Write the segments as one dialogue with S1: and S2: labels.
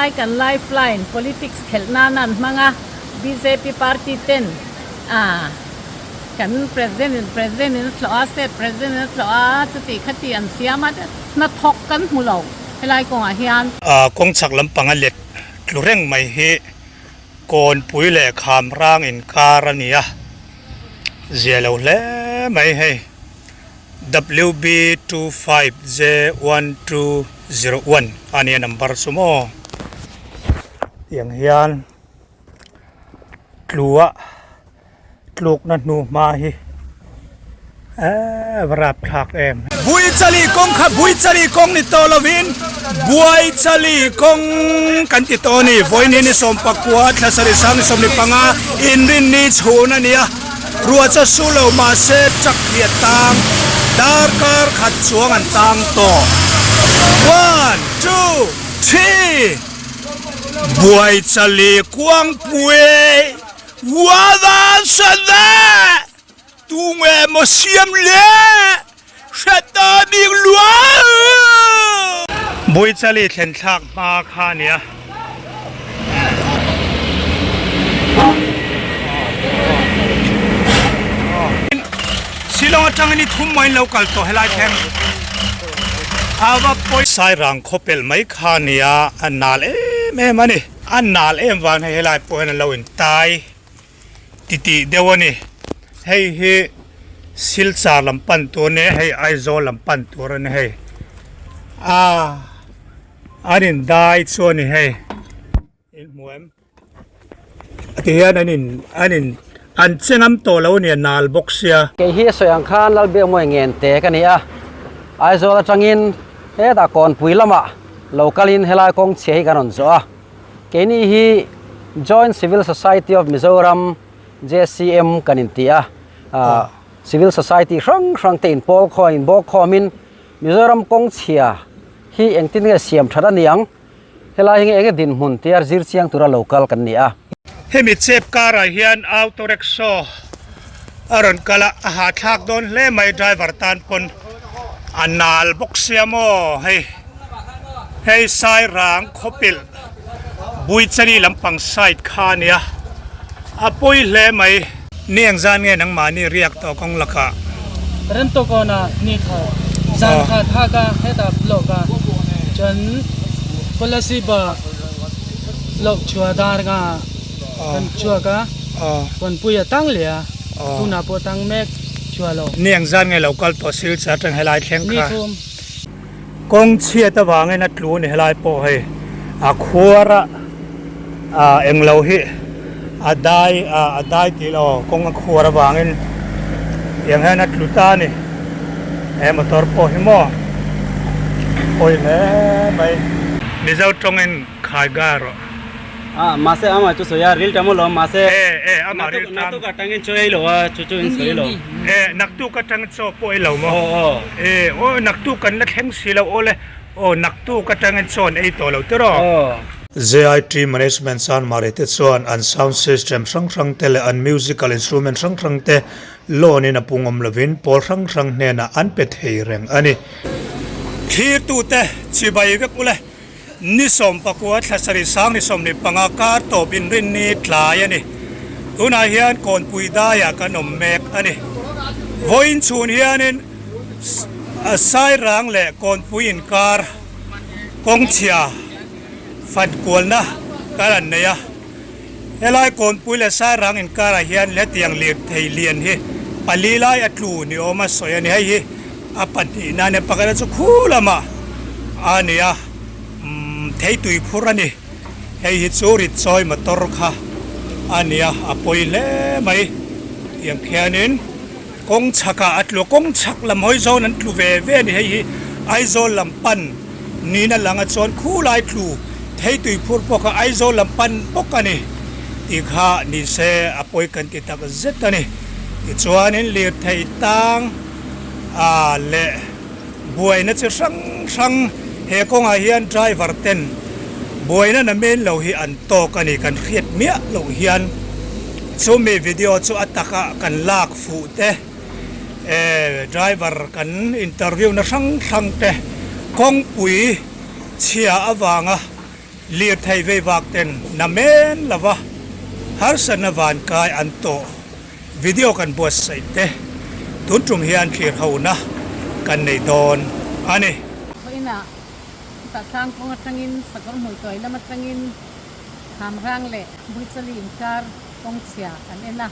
S1: Helai kan lifeline politics khelh nana an hmang a, bjp party ten ah kan president in president in a tlawh a, state president in a tlawh a, chuti khati an siam a, hnathawk kan hmu lo helai kawngah hian.
S2: Kawng chhak lampang a let tlu reng mai hi Kawnpui leh Khamrang inkar a ni a, zia lo hle mai hei. WB 25J1201 a nia number chu maw tiang hian tlua tlukna hnu hma hi eee va rap thlak em. Buichali kawng kha Buichali kawng ni tawh lovin Buaichali kawng kan ti tawh a ni. Vawiin hi ni sawmpakua thla sarih sang ni 15 inrinni chhun a ni a. Ruah chu su lo mahse truck hi a tang, darkar khat chuang an tang tawh. One, two, three! Buaichali Kuangpui Uava Sava tunge maw siam le hre ta bik lua. Buaichali thlen thlak hma kha a nia. Shillong atangin i thum mai lo kal tawh helai thleng a va pawi. Sairang khawpel mai kha nia a nal em em a ni. A nal em vang hei helai pawh hian an lo in tai titih deuh a ni. Hei hi Silchar lam pan tur a ni a, hei Aizawl lam pan tur a ni hei. Aa. An in dai chu a ni hei in hmu em ti hian an in an in an che ngam tawh lo a ni a nal bawk sia.
S3: Kei hi a sawi ang khan Lalbiakmawi ngen te ka ni a, Aizawl atangin hetah Kawnpui lamah lo kalin helai kawng chhia hi kan rawn zawh a, keini hi Joint Civil Society of Mizoram, JCM, kan inti a, Civil Society hrang hrang te inpawl khawm inbawk khawmin Mizoram kawng chhia hi engtin nge siam that a ni ang? Helai hi nge enge dinhmun tia zir chiang tura lo kal kan ni a.
S2: Hemi chep karah hian auto rickshaw a rawn kal a, a hahthlak dawn hle mai driver tan pawn a nal bawk sia maw hei hei Sairang khawpilh Buichali lampang side kha a nia a pawi hle mai. Ni eng zan nge nangmahni riak tawh kawng lakah?
S4: Rem tawh kawn a ni kha zan khat hak a hetah block a chuan Kolasib ah block chhuah dar nga kan chhuak a Kawnpui a tang leh a tunah pawh tang mek chhuah lo.
S2: Ni eng zan nge lo kal tawh Silchar atang helai thleng kha? Ni thum. Kawng chhiat avangin a tlu a ni helai pawh hei a khuar a ah englo hi a dai ah a dai tih lo kawng a khuar avangin tiang hian a tlu ta a ni he motor pawh hi maw pawi hle mai. Mizo tawngin khai gai rawh.
S3: A mahse amah chu sawi a ril tam alawm mahse
S2: E e amah ril tam.
S3: Naktuk atangin chaw ei lo a chu chu in sawi lo.
S2: E naktuk atangin chaw pawh ei lo maw?
S3: Aw aw.
S2: E aw naktuk kan la thleng si lo aw le aw naktuk atangin chaw an ei tawh lo tiraw?
S3: Aw.
S2: JIT Management Chanmari te chuan an sound system hrang hrang te leh an musical instrument hrang hrang te loan in a pungawm lovin pawl hrang hrang hnenah an pe thei reng a ni. Thlirtute chibai vek ule. Ni 19 thla sarih sang ni 25 kar tawp inrinni tlai a ni. Tunah hian Kawnpui daiah kan awm mek a ni. Vawiin chhun hianin Sairang leh Kawnpui inkar kawngchhia fankualna kan han nei a. Helai Kawnpui leh Sairang inkarah hian hetiang lirthei lian hi pali lai a tlu ni awm a sawi a ni. Hei hi a pahnihna a ni a, pakhatna chu khu lamah a ni a, umm theitui phur a ni. Hei hi chu ritchawi motor kha a ni a, a pawi hle mai. Tiang khianin kawng chhakah a tlu a, kawng chhak lam hawi zawn an tlu ve ve a ni. Hei hi Aizawl lam pan Nina lang a chuan khu lai tlu thei tui phur pawh kha Aizawl lam pan bawk a ni tih kha ni se a pawi kan ti tak zet a ni. Tichuanin lirthei tang ah leh buaina chi hrang hrang he kawngah hian driver ten buaina na men lo hi an tawk a ni kan hriat miah loh hian chumi video chu a taka kan lak fuh te. Eh driver kan interview na hrang hrang te kawngpui chhia avanga Lirthei vei vak ten na men lova harsatna vankai an tawh video kan buatsaih te tun tum hian thlir hona kan nei dawn a ni.
S1: Vawiinah Tahtlang kawng atangin Sakawr Hmuituai lam atangin Hamrang leh Buichali inkar kawng chhia kan en a,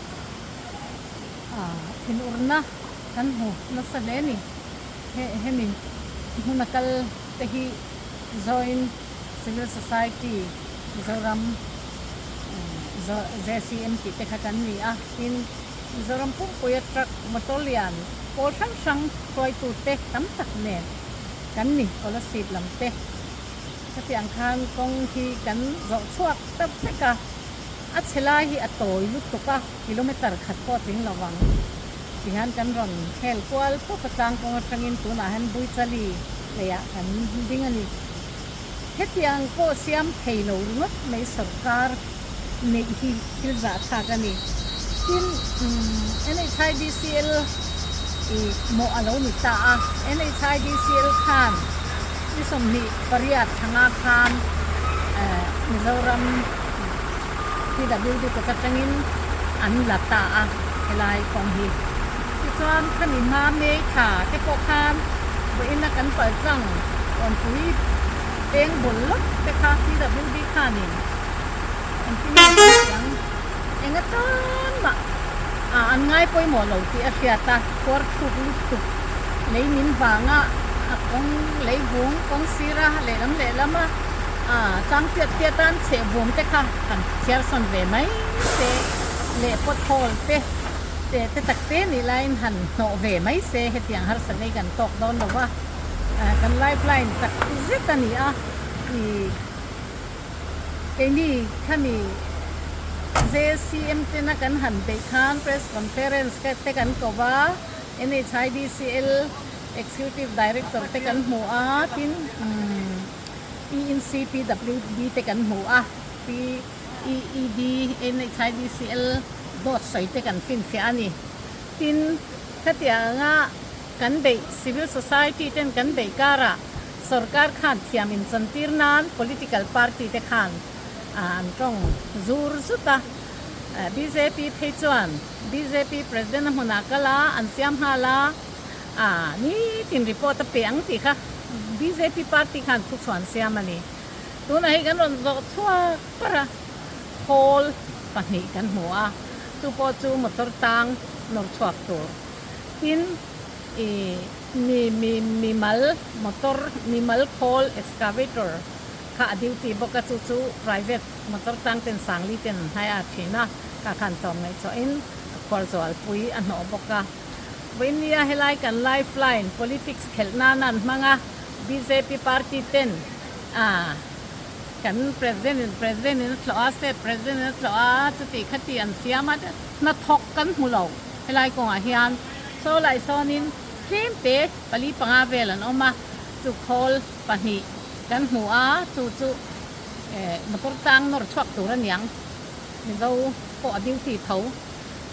S1: thinurna kan hmu nasa hle a ni. Hemi hmuna kal te hi Joint Civil Society Mizoram JCM tih te kha kan ni a, tin Mizoram pumpuia truck motor lian pawl hrang hrang hruaitute tam tak nen kan ni Kolasib lam te khatiang khan kawng hi kan zawh chhuak ta vek a, a chhe lai hi a tawi lutuk a, kilometer khat pawh a tling lo vang tihian kan rawn hel kual pawp a tlang kawng atangin tunah hian Buichali leiah kan ding a ni. Hetiang pawh siam thei lo ringawt mai sorkar neih hi thil zahthlak a ni. Tin, NHIDCL i mawh a lo ni ta a, NHIDCL khan ni 28 thanga khan Mizoram PWD kut atangin an la ta a helai kawng hi. Tichuan khami hma May thla te pawh khan vawiina kan pal tlang Kawnpui peng bul lawk te kha PWD khanin engtin nge kan tih ang eng atan mah an ngai pawimawh lo tih a hriat a, khuar thluk lutuk lei min vanga a kawng lei vung kawng sira lehlam lehlama tlang tiat tiat an chheh vum te kha han chhiar sawn ve mai se leh pothole te te te tak te nih laiin han hnawh ve mai se hetiang harsa nei kan tawk dawn lo va kan lifeline tak zet a ni a ih keini khami JCM tena kan han beih khan press conference te kan ko va NHIDCL Executive Director te kan hmu a tin umm. ENCPWD te kan hmu a, PEED, NHIDCL dawt sawi te kan finfiah a ni. Tin, khatianga kan beih civil society ten kan beih karah sorkar khan thiam inchantir nan political party te khan an tawng zur zut a. Bjp phei chuan bjp president a hmunah kal a, an siam nghal a. A nitin report a pe ang tih kha bjp party khan thuchhuan siam a ni. Tunah hi kan rawn zawh chhuak par a, khawl pahnih kan hmu a, chu pawh chu motor tang nawr chhuak tur. Tin, ih mi mi mimal motor mimal khawl excavator kha a duty bawk a, chu chu private motor tang ten sangli ten an hnai a thin a, kha khan tlawm ngaihtuahin a khuar zualpui a hnawh bawk a. Vawinia helai kan lifeline politics khelh nana an hmang a, bjp party ten a kan president in president in a tlawh a, state president in a tlawh a, chuti khati an siam a, hnathawk kan hmu lo helai kawngah hian saw lai sawnin tlem te pali panga vel an awm a, chu khawl pahnih kan hmu a, chu chu eh motor tang nawr chhuak tur a niang Mizo pawh a duty tho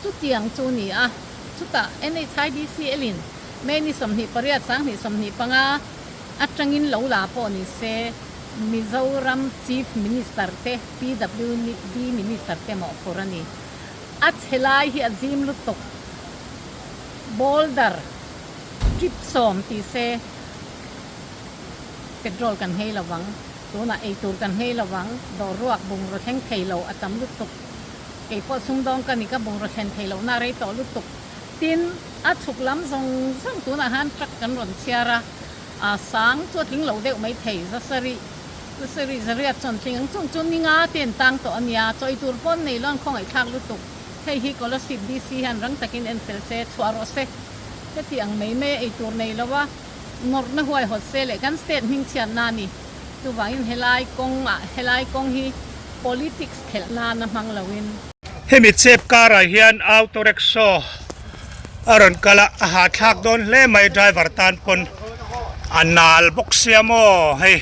S1: chutiang chu ni a. Chutah NHIDCL in May ni 28 2025 atangin lo la pawh ni se Mizoram Chief Minister te PWD Minister te mawhphur a ni. A chhe lai hi a zim lutuk. Boulder trip sawm ti se petrol kan nghei lovang, tunah eitur kan nghei lovang, dawrruak bungraw thleng thei lo a tam lutuk. Kei pawh sumdawng ka ni ka bungraw thlen thei lohna rei tawh lutuk. Tin, a chhuk lam zawng zawng tunah khan truck kan rawn chhiar a, a sang chu a tling lo deuh mai thei, zasarih, zasarih zariat chuan tling ang chung chu ni nga te an tang tawh a nia, chawi tur pawn nei lo an khawngaih thlak lutuk. Hei hi Kolasib DC hian rang takin en fel se, chhuah rawh se. Heti ang mai mai a ei tur nei lo a, nawrhna huaihawt se leh kan state hming chhiatna a ni. Chuvangin helai kawngah helai kawng hi politics khelh nana hmang loin.
S2: Hemi chep karah hian auto rickshaw a rawn kal a, a hahthlak dawn hle mai driver tan pawn a nal bawk sia maw hei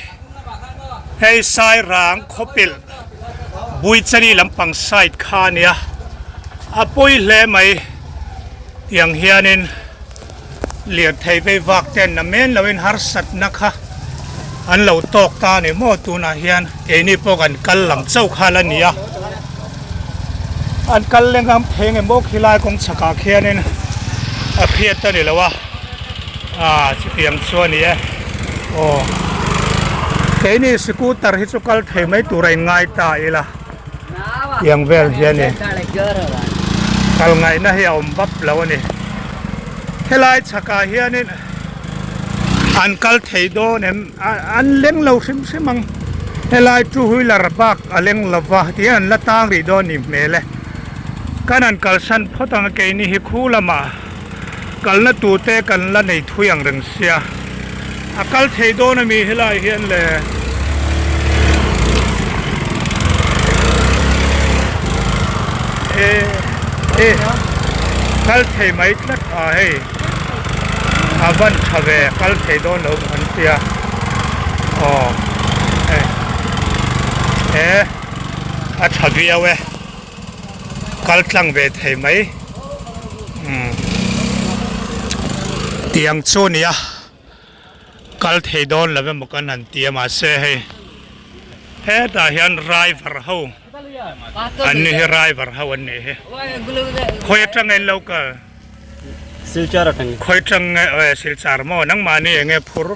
S2: hei Sairang khawpilh Buichali lampang side kha a nia a pawi hle mai tiang hianin lirthei vei vak ten a men loin harsatna kha. An lo tawk ta a ni maw tunah hian keini pawh kan kal lam chauh kha la ni a an kal leng ang phei nge maw khilai kawng chhakah khianin a phiat a ni lo a ah chutiang chu a ni e aw keini scooter hi chu kal thei mai tur a inngai ta ila tiang vel hian in kal ngaihna hi a awm vap lo a ni helai chhakah hianin. An kal thei dawn em? An leng lo hrim hrim ang. Helai two wheeler bak a leng lo va tihian an la tang rih dawn ni hmel e. Kan han kalsan phawt ang a keini hi khu lamah kalna tute kan la nei thui ang reng sia. A kal thei dawn ami helai hian le. E e kal thei mai tlat a hei. A van tha ve kal thei dawn lo an tia aw hei he a tha viau e kal tlang ve thei mai umm tiang chu a nia kal thei dawn lo emaw kan han ti a mahse hei hetah hian driver ho an ni hi driver ho an nih hi khawi atanga in lo kal.
S5: Silchar atangin.
S2: Khawi tang nge eh Silchar maw nangmahni eng nge phur?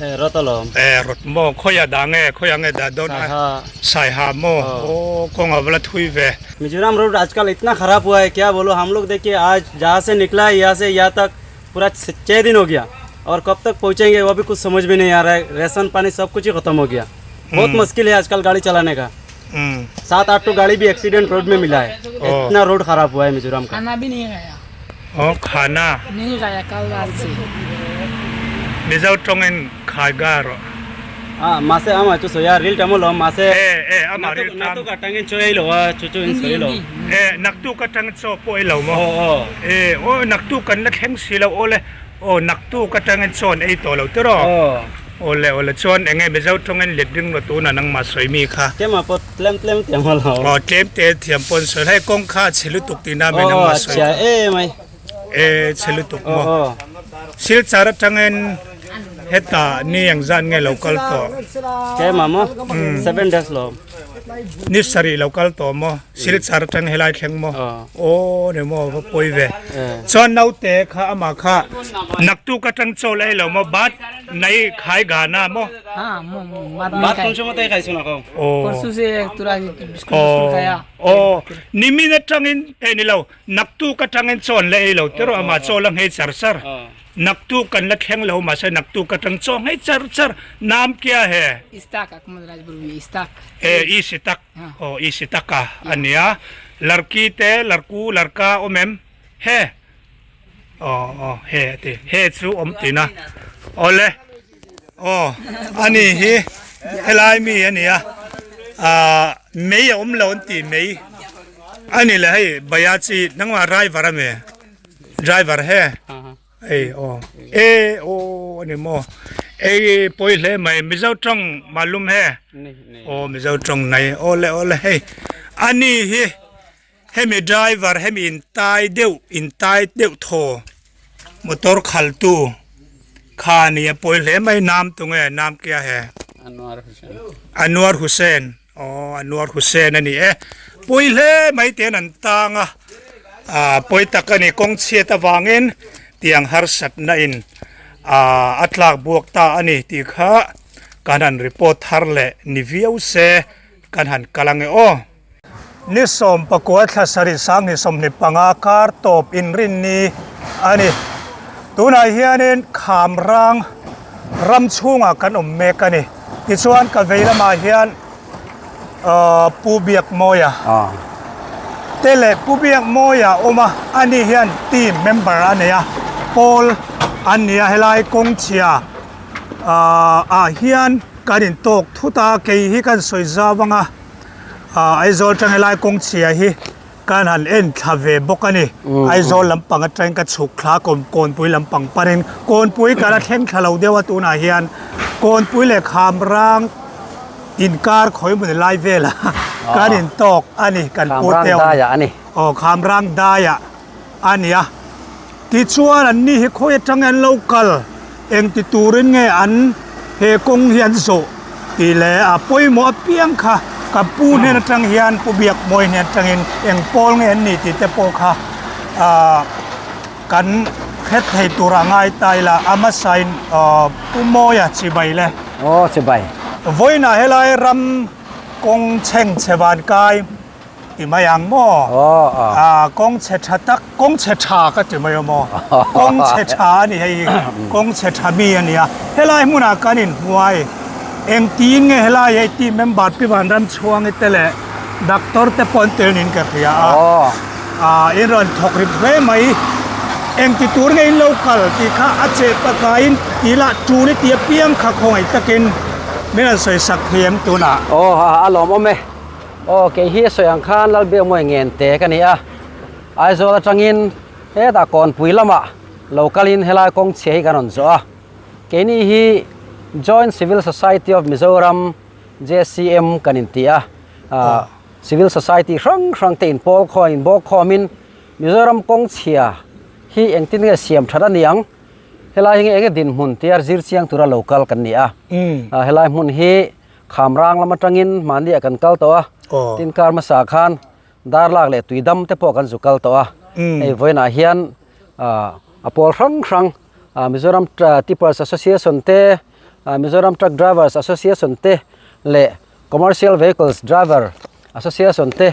S5: Eh rawt alawm.
S2: Eh rawt maw khawiah dah nge khawiah nge dah dawn a?
S5: Saiha.
S2: Saiha maw aw kawng a va la thui ve.
S5: Mizoram road आजकल इतना खराब हुआ है क्या बोलो हम लोग देखिए आज जहाँ से निकला है यहाँ से यहाँ तक पूरा छः दिन हो गया और कब तक पहुँचेंगे वो भी कुछ समझ में नहीं आ रहा है राशन पानी सब कुछ ही खत्म हो गया बहुत मुश्किल है आजकल गाड़ी चलाने का सात आठ तो गाड़ी भी एक्सीडेंट रोड में मिला है इतना रोड खराब हुआ है मिजोरम का
S1: खाना भी नहीं खाया
S2: ओ खाना
S1: नहीं खाया कल रात से
S2: Mizo tongin khai ga ro
S5: ah mase ama chu soya ril tamo lo mase
S2: e e ama ril tam
S5: na tu ka tangin choi lo wa chu chu in soi lo
S2: e nak tu ka tang cho po i lo mo
S5: o
S2: e o nak tu kan la thleng si lo ole o nak tu ka tangin chon ei to lo te ro Awle awle chuan enge Mizo tawngin let ring lo tuna nangmah sawi mi kha.
S5: Tlem ah pawh tlem tlem thiam a lo.
S2: Aw tlem te thiam pawn sawi hei kawng kha a chhe lutuk tihna mai nangmah sawi
S5: kha. Aw a chhia em mai.
S2: E chhe lutuk maw. Silchar atangin hetah ni engzat nge lo kal tawh.
S5: Tlem ah maw 7 days lo.
S2: Ni sarih lo kal tawh maw Silchar atang helai thleng maw aw ni maw va pawi ve chuan naute kha amah kha naktuk atang chaw la ei lo maw bat nai khai gana maw
S5: bat kawng chu maw te khai chhun a ko
S2: aw aw nimin atangin eh ni lo naktuk atangin chaw an la ei lo tiraw amah chaw la nghei char char. Naktuk kan la thleng lo mahse naktuk atang chaw ngei char char nam kia he.
S1: Istak Ahmad Rajpur Istak.
S2: E Isitak aw Isitaka a nia larki te larku larka awm em he aw aw he a ti he chu awm tina awle aw ani hi helai mi a nia ah mei a awm lo an ti mei ani le hei bayachi nangmah driver a mi. Driver he ei aw e aw ani maw ei pawi hle mai Mizo tawng malum he aw Mizo tawng nei aw le aw le hei ani hi hemi driver hemi in tai deuh in tai deuh thaw motor khal tu kha ani a pawi hle mai nam tunge nam kia he Anwar Hussain. Aw Anwar Hussain a ni e. Pawi hle mai te an tang a, ah pawi tak a ni kawng chhiat avangin tiang harsatna in ah a tlak buak ta a ni tih kha kan han report thar leh ni viau se kan han kal ange aw. Ni 14 thla sarih sanghnih 25 kar tawp inrinni a ni. Tunah hianin Khamrang ram chhungah kan awm mek a ni. Tichuan ka vei lamah hian ahh Pu Biakmawia te leh Pu Biakmawia a awm a, ani hian team member a nei a, pawl an ni a, helai kawngchhia ahh ah hian kan intawk thut a, kei hi kan sawi zau ang a, ahh Aizawl atang helai kawngchhia hi Kan han en thla ve bawk a ni. Aizawl lampang atangin ka chhuk thla a, Kawnpui lampang panin Kawnpui kan a thleng thla lo deuh a tunah hian Kawnpui leh Khamrang inkar khawi hmun lai velah kan intawk a ni kan pu te
S3: Khamrang daiah a ni.
S2: Aw Khamrang daiah a ni a. Tichuan an ni hi khawi atang an lo kal engti turin nge an he kawng hi an zawh tih leh a pawimawh apiang kha ka pu hnen atang hian Pu Biakmawi hnen atangin eng pawl nge an nih tih te pawh kha ah kan hret thei tur a ngai ta ila a hmasain ah Pu Mawia chibai le.
S3: Aw chibai.
S2: Vawiinah helai ram kawng chhengchhe vankai. Ti mai ang maw? Aw. Kawng chhe tha tak, kawng chhe tha ka ti mai awm aw. Kawng chhe tha a ni hei hi, kawng chhe tha mi a ni a. Helai hmunah kan inhmuai, engtiin nge helai hei team member Pi Vanramchhuangi te leh doctor te pawh an tel niin ka hria a. Aw. In rawn thawk rip hle mai. Engti tur nge in lo kal tih kha a cheh pakaiin tih lah tul i tih apiang kha khawngaih takin min rawn sawi sak thei em tunah?
S3: Aw, a lawmawm e. Aw kei hi sawi ang khan Lalbiakmawi ngen te ka ni a, Aizawl atangin hetah Kawnpui lamah lo kalin helai kawng chhia hi kan rawn zawh a, keini hi Joint Civil Society of Mizoram, JCM, kan inti a, ah Civil Society hrang hrang te inpawl khawm inbawk khawmin Mizoram kawng chhia hi engtin nge siam that a ni ang, helai hi nge enge dinhmun tia zir chiang tura lo kal kan ni a, helai hmun hi Khamrang lam atangin mahni ah kan kal tawh a, tin kar hmasa khan darlak leh tuidam te pawh kan zu kal tawh a, hei vawiinah hian a pawl hrang hrang Mizoram Tippers Association te, Mizoram Truck Drivers Association te leh Commercial Vehicles Driver Association te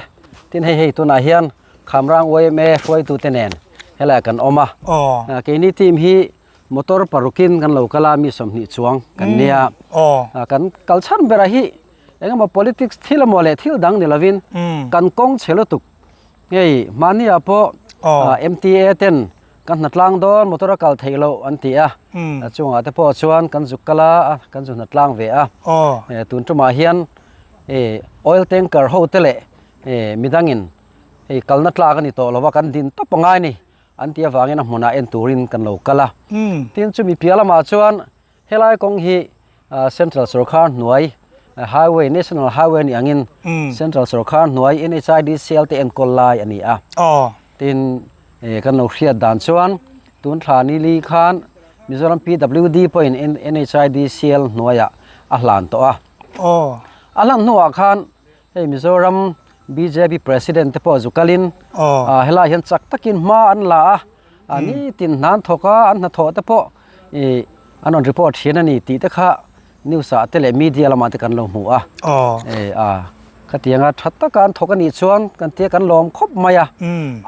S3: tin hei hei tunah hian Khamrang yma hruaitute nen helaiah kan awm a, keini team hi Motor parukin kan lo kal a, mi 20 chuang kan nia. Kan kal chhan berah hi engemaw politics thil emaw leh thil dang ni lovin kan kawng chhe lutuk. Hei mahniah pawh MTA ten kan hnatlang dawn motor a kal theih loh an ti a, a chungah te pawh chuan kan zuk kal a, kan zu hnatlang ve a. Tun tumah hian oil tanker ho te leh midangin hei kalna tlak a ni tawh lo va, kan din tawp angai a ni. An tih avangin a hmunah en turin kan lo kal a. Tin chumi piah lamah chuan helai kawng hi Central sorkar hnuai highway National Highway anih angin Central sorkar hnuai NHIDCL te enkawl lai a ni a. Tin kan lo hriat dan chuan tun thla ni li khan Mizoram PWD pawhin NHIDCL hnuaiah a hlan tawh a. A hlan hnuah khan Hei Mizoram bjp President te pawh zu kalin helai hian chak takin hma an la a, nitin hna an thawk a, an hnathawh te pawh ih an rawn report thin a ni tih te kha news ah te leh media lamah te kan lo hmu a, a khatianga tha taka an thawk a nih chuan kan tia kan lawm khawp mai a,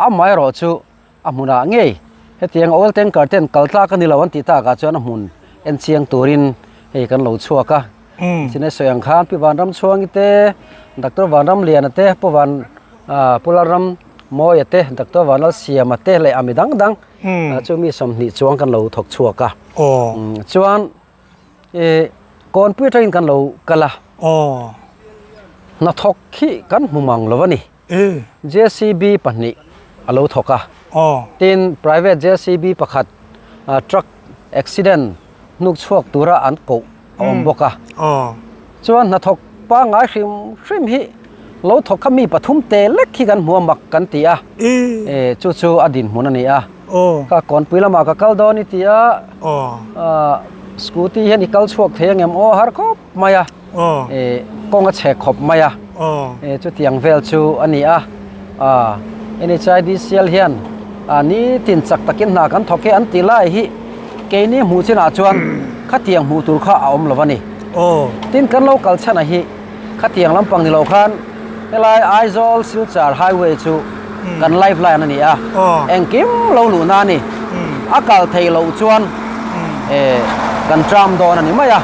S3: amaherawh chu a hmunah ngei hetiang oil tanker ten kal tlak a ni lo an tih takah chuan a hmun en chiang turin hei kan lo chhuak a chine sawi ang khan Pi Vanramchhuangi te Doctor Vanramliana te Pu Van ah Pu Lalrammawia te Doctor Vanlalsiama te leh a mi dang dang chu mi 20 chuang kan lo thawk chhuak a chuan ih kawnpui atangin kan lo kal a hnathawk hi kan hmu mang lo a ni. JCB pahnih a lo thawk a, tin private JCB pakhat truck accident hnuk chhuak tura an koh a awm bawk a. Chuan hnathawk pangngai hrim hrim hi lo thawk kha mi pathum te lek hi kan hmu a mak kan ti a, chu chu a dinhmun a ni a. Ka kawnpui lamah ka kal dawn i ti a, scooty hian i kal chhuak thei angem aw har khawp mai a. Kawng a chhe khawp mai a, chutiang vel chu a ni a, NHIDCL hian nitin chak takin hna kan thawk e an ti lai hi keini hmuh chinah chuan khatiang hmuh tur kha a awm lo a ni. Tin kan lo kal chhan a hi khatiang lampang ni lo khan helai Aizawl Silchar highway chu kan lifeline a ni a, engkim lo luhna a ni. A kal theih loh chuan kan tram dawn a ni mai a.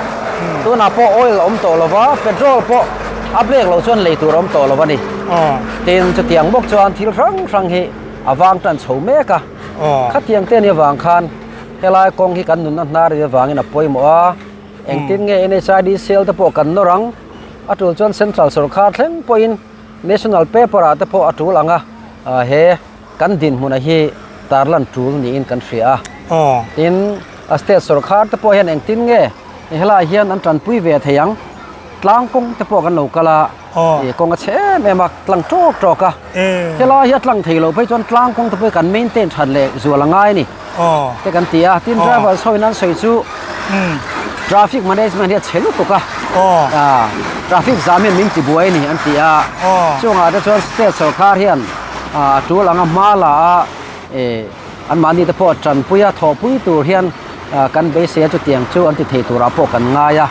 S3: Tunah pawh oil a awm tawh lo va, petrol pawh a blek loh chuan lei tur a awm tawh lo a ni. Tin, chutiang bawk chuan thil hrang hrang hi a vang tan chho mek a. Khatiang te ni avang khan helai kawng hi kan nunna hnar ri avangin a pawimawh a. Engtin nge NHIDCL te pawh kan nawr ang? A tul chuan Central sorkar thleng pawhin National paper ah te pawh a tul ang a, he kan dinhmuna hi tarlan tul niin kan hria a. Tin, a state sorkar te pawh hian engtin nge helaiah hian an tanpui ve thei ang? Tlang kawng te pawh kan lo kal a, ih kawng a chhe em em a, tlang tawk tawk a. Helai hi a tlang thei loh phei chuan tlang kawng te pawh hi kan maintain that leh zual a ngai a ni te kan ti a. Tin, drivers ho in an sawi chu. Traffic management hi a chhe lutuk a, traffic zam hian min tibuai a ni an ti a, chungah te chuan state sorkar hian a tul anga hma la a anmahni te pawh tanpui a thawhpui tur hian kan beisei a chutiang chu an ti thei turah pawh kan ngai a,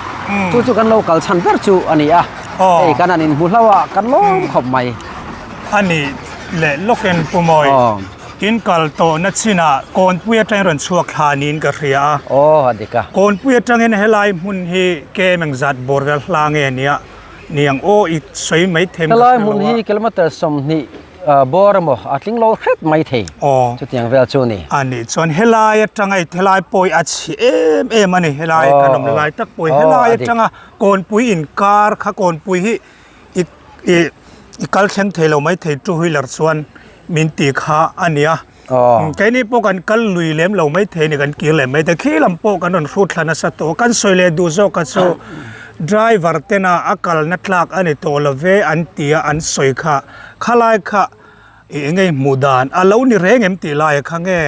S3: chu chu kan lo kal chhan ber chu a ni a, hei kan han inhmu hlauh a kan lawm khawp mai.
S2: A nih leh lawkin Pu Mawi. Tin kal tawhna chinah Kawnpui atangin rawn chhuak thla niin ka hria a.
S3: Aw, a dik a.
S2: Kawnpui atangin helai hmun hi kem engzat bawr vel hla nge nia niang aw i sawi mai them ka hre lo a.
S3: Helai hmun hi kilometre 20 bawr emaw a tling lo hret mai thei.
S2: Aw.
S3: Chutiang vel chu a ni.
S2: A nih chuan helai atanga i helai pawh hi a chhi em em a ni helai kan awm lai tak pawh hi helai atanga Kawnpui inkar kha Kawnpui hi I i i kal thleng thei lo mai thei two wheeler chuan min ti kha a nia. Keini pawh kan kal lui lem lo mai thei a ni kan kir leh mai thei. Khi lam pawh kan rawn hrut thla nasa tawh a. Kan sawi leh duh zawk a chu driver tena a kalna tlak a ni tawh lo ve an ti a an sawi kha. Khalai kha i eng nge i hmuh dan a lo ni reng em tih lai kha nge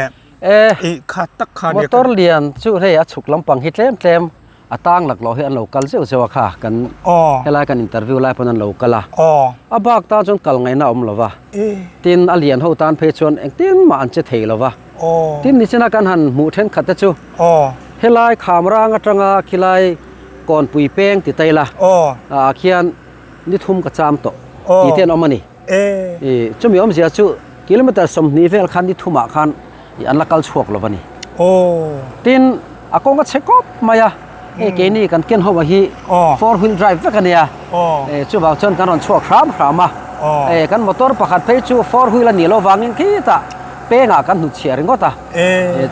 S2: i kha tak kha nia.
S3: Motor lian chu hei a chhuk lampang hi tlem tlem A tang laklawh hi an lo kal zeuh zeuh a kha kan helai kan interview lai pawn an lo kal a. A bak tan chuan kal ngaihna a awm lo va. Tin a lian ho tan phei chuan engtin mah an che thei lo va. Tin nichina kan han hmuh thenkhat te chu helai Khamrang atanga khilai Kawnpui peng ti taila ah khian ni thum ka cham tawh tih te an awm a ni. Chumi awmzia chu kilometer 20 vel khan ni thumah khan ih an la kal chhuak lo a ni. Tin, a kawng a chhe kawp mai a, hei keini kan ken ho hi four wheel drive vek a nia, chuvang chuan kan rawn chhuak hram hram a, kan motor pakhat phei chu four wheel a nih loh vangin khitah pengah kan hnutchhiah ringawt a,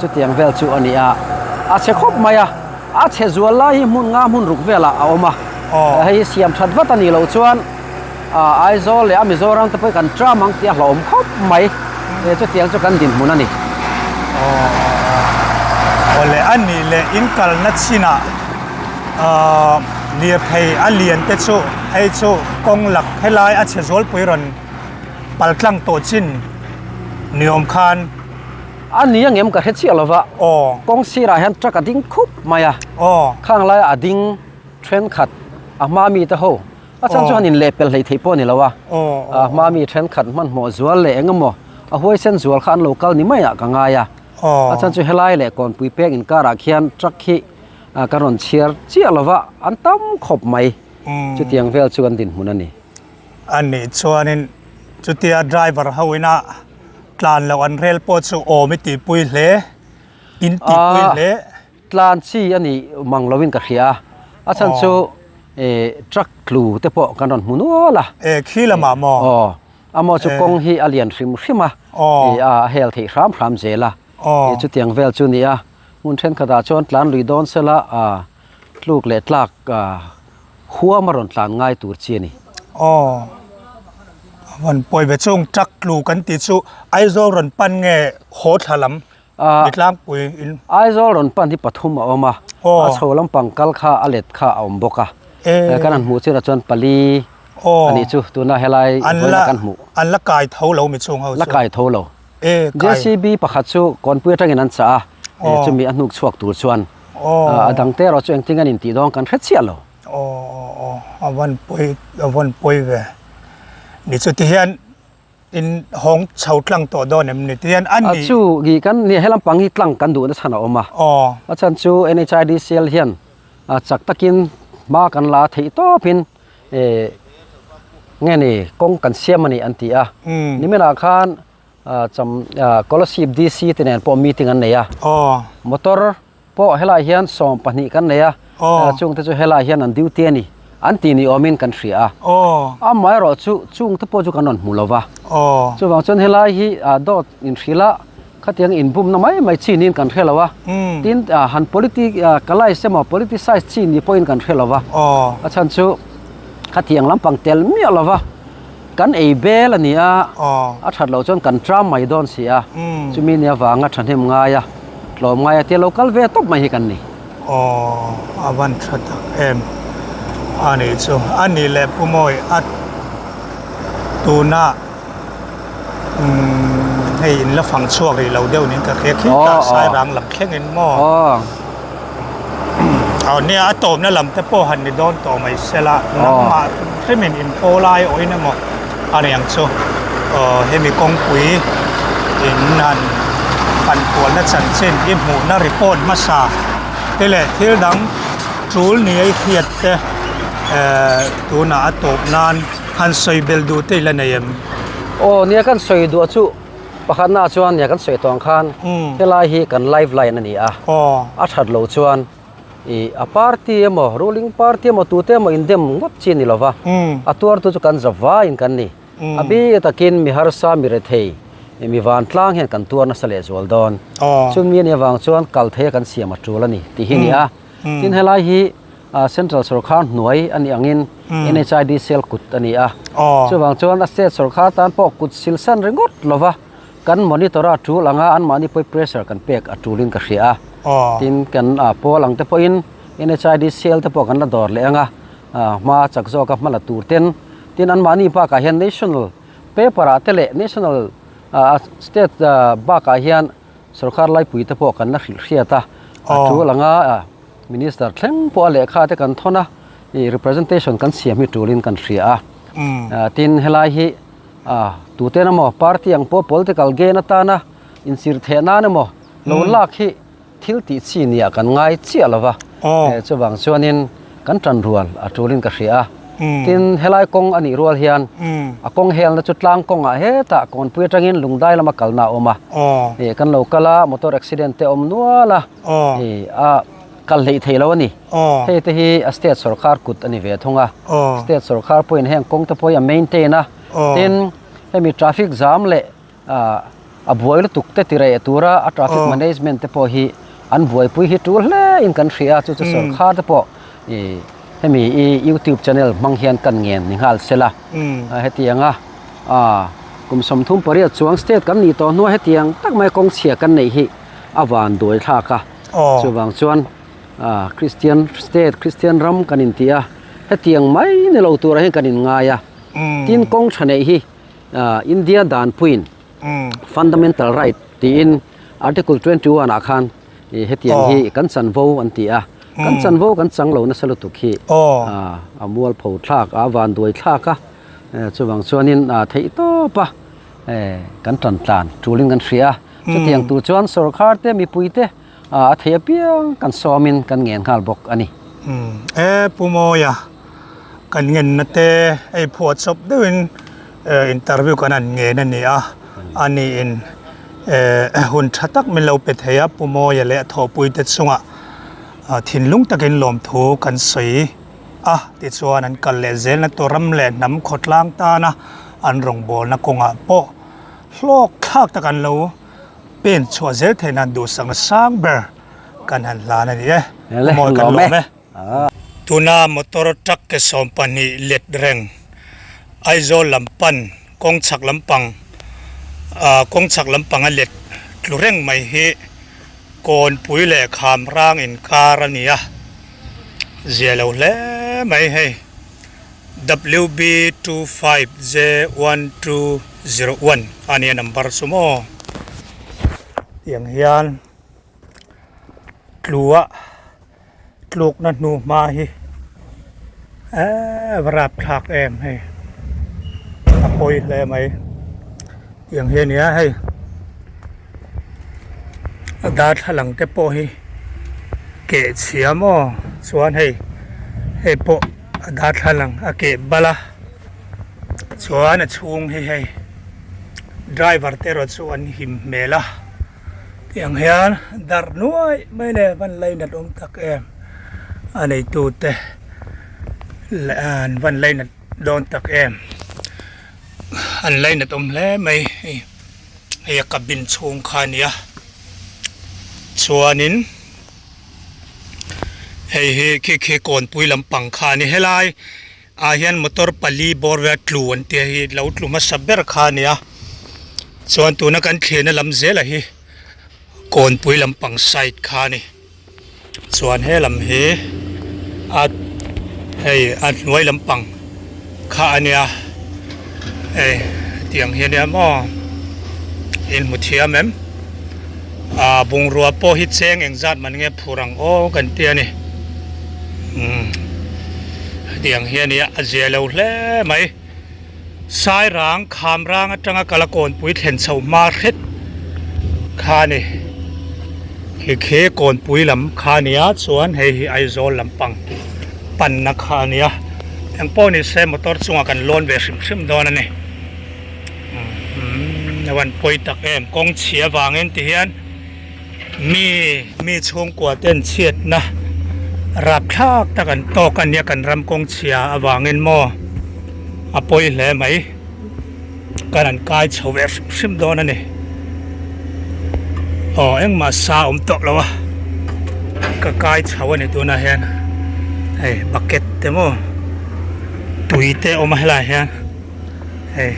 S3: chutiang vel chu a ni a, a chhe khawp mai a, a chhe zual lai hi hmun nga hmun ruk velah a awm a, hei hi siam that vat a nih loh chuan Aizawl leh a Mizoram te pawh hi kan tram ang tih a hlauhawm khawp mai. Chutiang chu kan dinhmun a ni.
S2: Awle a nih leh in kalna chinah lirthei a lian te chu hei chu kawng lak helai a chhe zualpui rawn pal tlang tawh chin ni awm khan.
S3: A ni angem ka hre chiah lova. Kawng sirah hian truck a ding khup mai a. Khang laia a ding thenkhat a hma mite ho. A chhan chu han in leh pel hlei theih pawh a ni lo a, a hma mi thenkhat hmanhmawh zual leh eng emaw a huaisen zual kha an lo kal ni maiah ka ngai a. A chhan chu helai leh kawnpui pek inkarah khian truck hi kan rawn chhiar chiah lo va, an tam khawp mai. Chutiang vel chu an dinhmun a ni.
S2: A nih chuanin chutia driver ho ina tlan loh an rel pawh chu awm i tihpui hle, in tihpui hle.
S3: Tlan chi a nih mang loin ka hria a, a chhan chu truck tlu te pawh kan rawn hmu nual a.
S2: E khi lamah maw?
S3: Aw, a maw chu kawng hi a lian hrim hrim a, a hel theih hram hram zel a, chutiang vel chu ni a, hmun thenkhatah chuan tlan lui dawn sela tluk leh tlak huam a rawn tlan ngai tur chi a ni.
S2: Aw, a van pawi ve chung truck tlu kan tih chu Aizawl rawn pan nge haw thla lam
S3: Mi tlangpui in. Aizawl rawn pan hi pathum a awm a, a chho lampang kal kha a let kha a awm bawk a. Kan han hmuh chinah chuan pali a nih chu tuna helai vawiina kan hmuh.
S2: An la kai tho lo mi chung ho chu.
S3: La kai tho lo. JCB pakhat chu kawnpui atangin an chah a, chumi a hnuk chhuak tur chuan a dang te erawh chu engtin an intih dawn kan hre chiah lo.
S2: Aw a van pawi a van pawi ve. Ni chu tihian In hawng chho tlang tawh dawn em ni tihian a ni.
S3: Chu gi kan ni helam pang hi tlang kan duhna chhan a awm a.
S2: Aw.
S3: A chhan chu NHIDCL hian chak takin hma kan la theih tawpin nge ni kawng kan siam a ni an ti a. Niminah khan cham Kolasib DC te nen pawh meeting an nei a.
S2: Aw.
S3: Motor Pawh helaiah hian 12 kan nei a, chungte chu helaiah hian an duty a ni, an tih ni awmin kan hria a. Amaherawh chu chungte pawh chu kan rawn hmu lo va. Chuvang chuan helai hi dawt inhrilh a, khatiang inbumna mai mai chi niin kan hre lo a. Tin, han politicalise emaw politicise chi ni pawhin kan hre lo va. A chhan chu khatiang lampang tel miah lo va. Kan ei bel a ni a, a that loh chuan kan tram mai dawn si a, chumi nia vanga thahnem ngai a, tlawm ngai a tia lo kal ve tawp mai hi kan ni.
S2: Aw, a van tha tak em a nih chu. A nih leh Pu Mawi a tuna umm hei in la fang chhuak rih lo deuh niin ka hria khi tah Sairang lam thleng in maw?
S3: Aw.
S2: Aw nia a tawpna lam te pawh han ni dawn tawh mai sela nangmah hrimin in paw lai awhin emaw a ni ang chu aw hemi kawngpui in han han kualna chanchin i hmuhna report hmasa te leh thil dang tul ni a i hriat te ehh tunah a tawp nan han sawi belh duh te i la nei em?
S3: Aw nia kan sawi duh chu Pakhatna chuan nia kan sawi tawh ang khan helai hi kan live line a ni a, a that loh chuan ih a party emaw ruling party emaw tute emaw indem ngawt chi a ni lova, a tuartu chu kan za vaiin kan ni. A bik takin mi harsa mi rethei mi vantlang hian kan tuar nasa leh zual dawn. Chumi a nih avang chuan kal theia kan siam a tul a ni tih hi a ni a. Tin helai hi Central sorkar hnuai a nih angin NHID cell kut a ni a. Chuvang chuan a state sorkar tan pawh kut sil san ringawt lova kan monitor a tul anga anmahni pawh pressure kan pek a tulin ka hria a. Tin kan pawl ang te pawhin NHID cell te pawh kan la dawr leh anga hma chak zawka hma la tur ten tin anmahni bakah hian national paper ah te leh national state bakah hian sorkar laipui te pawh kan la hrilh hriat a a tul anga Minister thleng pawh a lehkha te kan thawn a, ih representation kan siam hi tulin kan hria a. Tin helai hi tuten emaw party ang pawh political gain atana inchir theh nan emaw lo lak hi thil tih chi nia kan ngai chiah lo va. Chuvang chuanin kan tan rual a tulin ka hria a. Tin helai kawng a nih rual hian a kawng helna chu tlang kawngah hetah kawnpui atangin lungdai lama kalna a awm a. Kan lo kal a motor accident te a awm nual a. Hei a kal hleih theih lo a ni. Hei te hi a state sorkar kut a ni ve thung a. State sorkar pawhin heng kawng te pawh hi a maintain a. Tin hemi traffic jam leh a buai lutuk te ti reh tura a traffic management te pawh hi an buaipui hi tul hle in kan hria a chu chu sorkar te pawh ih hemi i youtube channel hmang hian kan ngen ni nghal sela. Hetianga kum 38 chuang state kan nih tawh hnua hetiang tak mai kawng chhia kan neih hi a van duai thlak a chuvang chuan Christian state Christian ram kan in ti a hetiang mai ni lo turah hian kan in ngai a tin kawng tha neih hi India danpuiin fundamental right tiin article 21 ah khan hetiang hi kan chanvo an ti a kan chanvo kan chang lo nasa lutuk hi a mualpho thlak a van duai thlak a chuvang chuanin theih tawp a kan tan tlan tulin kan hria a. Chutiang tur chuan sorkar te mipui te a thei apiang kan sawmin kan ngen nghal bawk a ni.
S2: E Pu Mawia, kan ngenna te ei phuah chawp deuhin interview kan han ngen a ni a, a niin hun tha tak min lo pe thei a, Pu Mawia leh a thawhpui te chungah thinlung takin lawmthu kan sawi a, tichuan an kal leh zelna tur ram leh hnam khawtlang tana an rawngbawlna kawngah pawh Hlawk thlak tak an lo pen chhuah zel theih nan duhsakna sang ber kan han hlan a ni e. Mawi kan lawm e. Tuna motor truck ke 12 let reng Aizawl lam pan kawng chhak lampang ah kawng chhak lampang a let tlu reng mai hi Kawnpui leh Khamrang inkar a ni a, zia lo hle mai hei. WB25J1201 a nia number chu maw tiang hian tlua tlukna hnu hma hi eee va rapthlak em hei a pawi hle mai tiang hi a nia hei a darthlalang te pawh hi keh chhia maw chuan hei hei pawh. A darthlalang a keh bal a chuan a chhung hi hei driver te erawh chu an him hmel a tiang hian darh nuai mai le van lainat awm tak em a neitu te leh an van lainat dawn tak em an lainat awm hle mai hei hei a cabin chhung kha a nia chuanin. Hei hi khi khi kawnpui lampang kha a ni helai ah hian motor pali bawr vel tlu an tia hi lo tlu hmasa ber kha a ni a chuan tuna kan thlirna lam zela hi kawnpui lampang side kha a ni chuan he lam hi a hei a hnuai lampang kha a nia hei tiang hi a nia maw in hmu thiam em. Aaa bungrua pawh hi cheng engzat man nge phur ang aw kan ti a ni. Umm hetiang hi a nia a zia lo hle mai Sairang Khamrang atanga kala kawnpui thlen chho hma hret kha a ni khi khi kawnpui lam kha a nia chuan hei hi Aizawl lampang panna kha a nia engpawh ni se motor chungah kan lawn ve hrim hrim dawn a ni umm a van pawi tak em kawng chhia vangin ti hian. Mi mi chhungkua ten chhiatna rapthlak tak an tawk a nia kan ram kawng chhia avangin maw a pawi hle mai kan an kai chho ve hrim hrim dawn a ni aw engmah sa awm tawh lo a ka kai chho a ni tunah hian hei bucket te maw tui te a awm a helaiah hian hei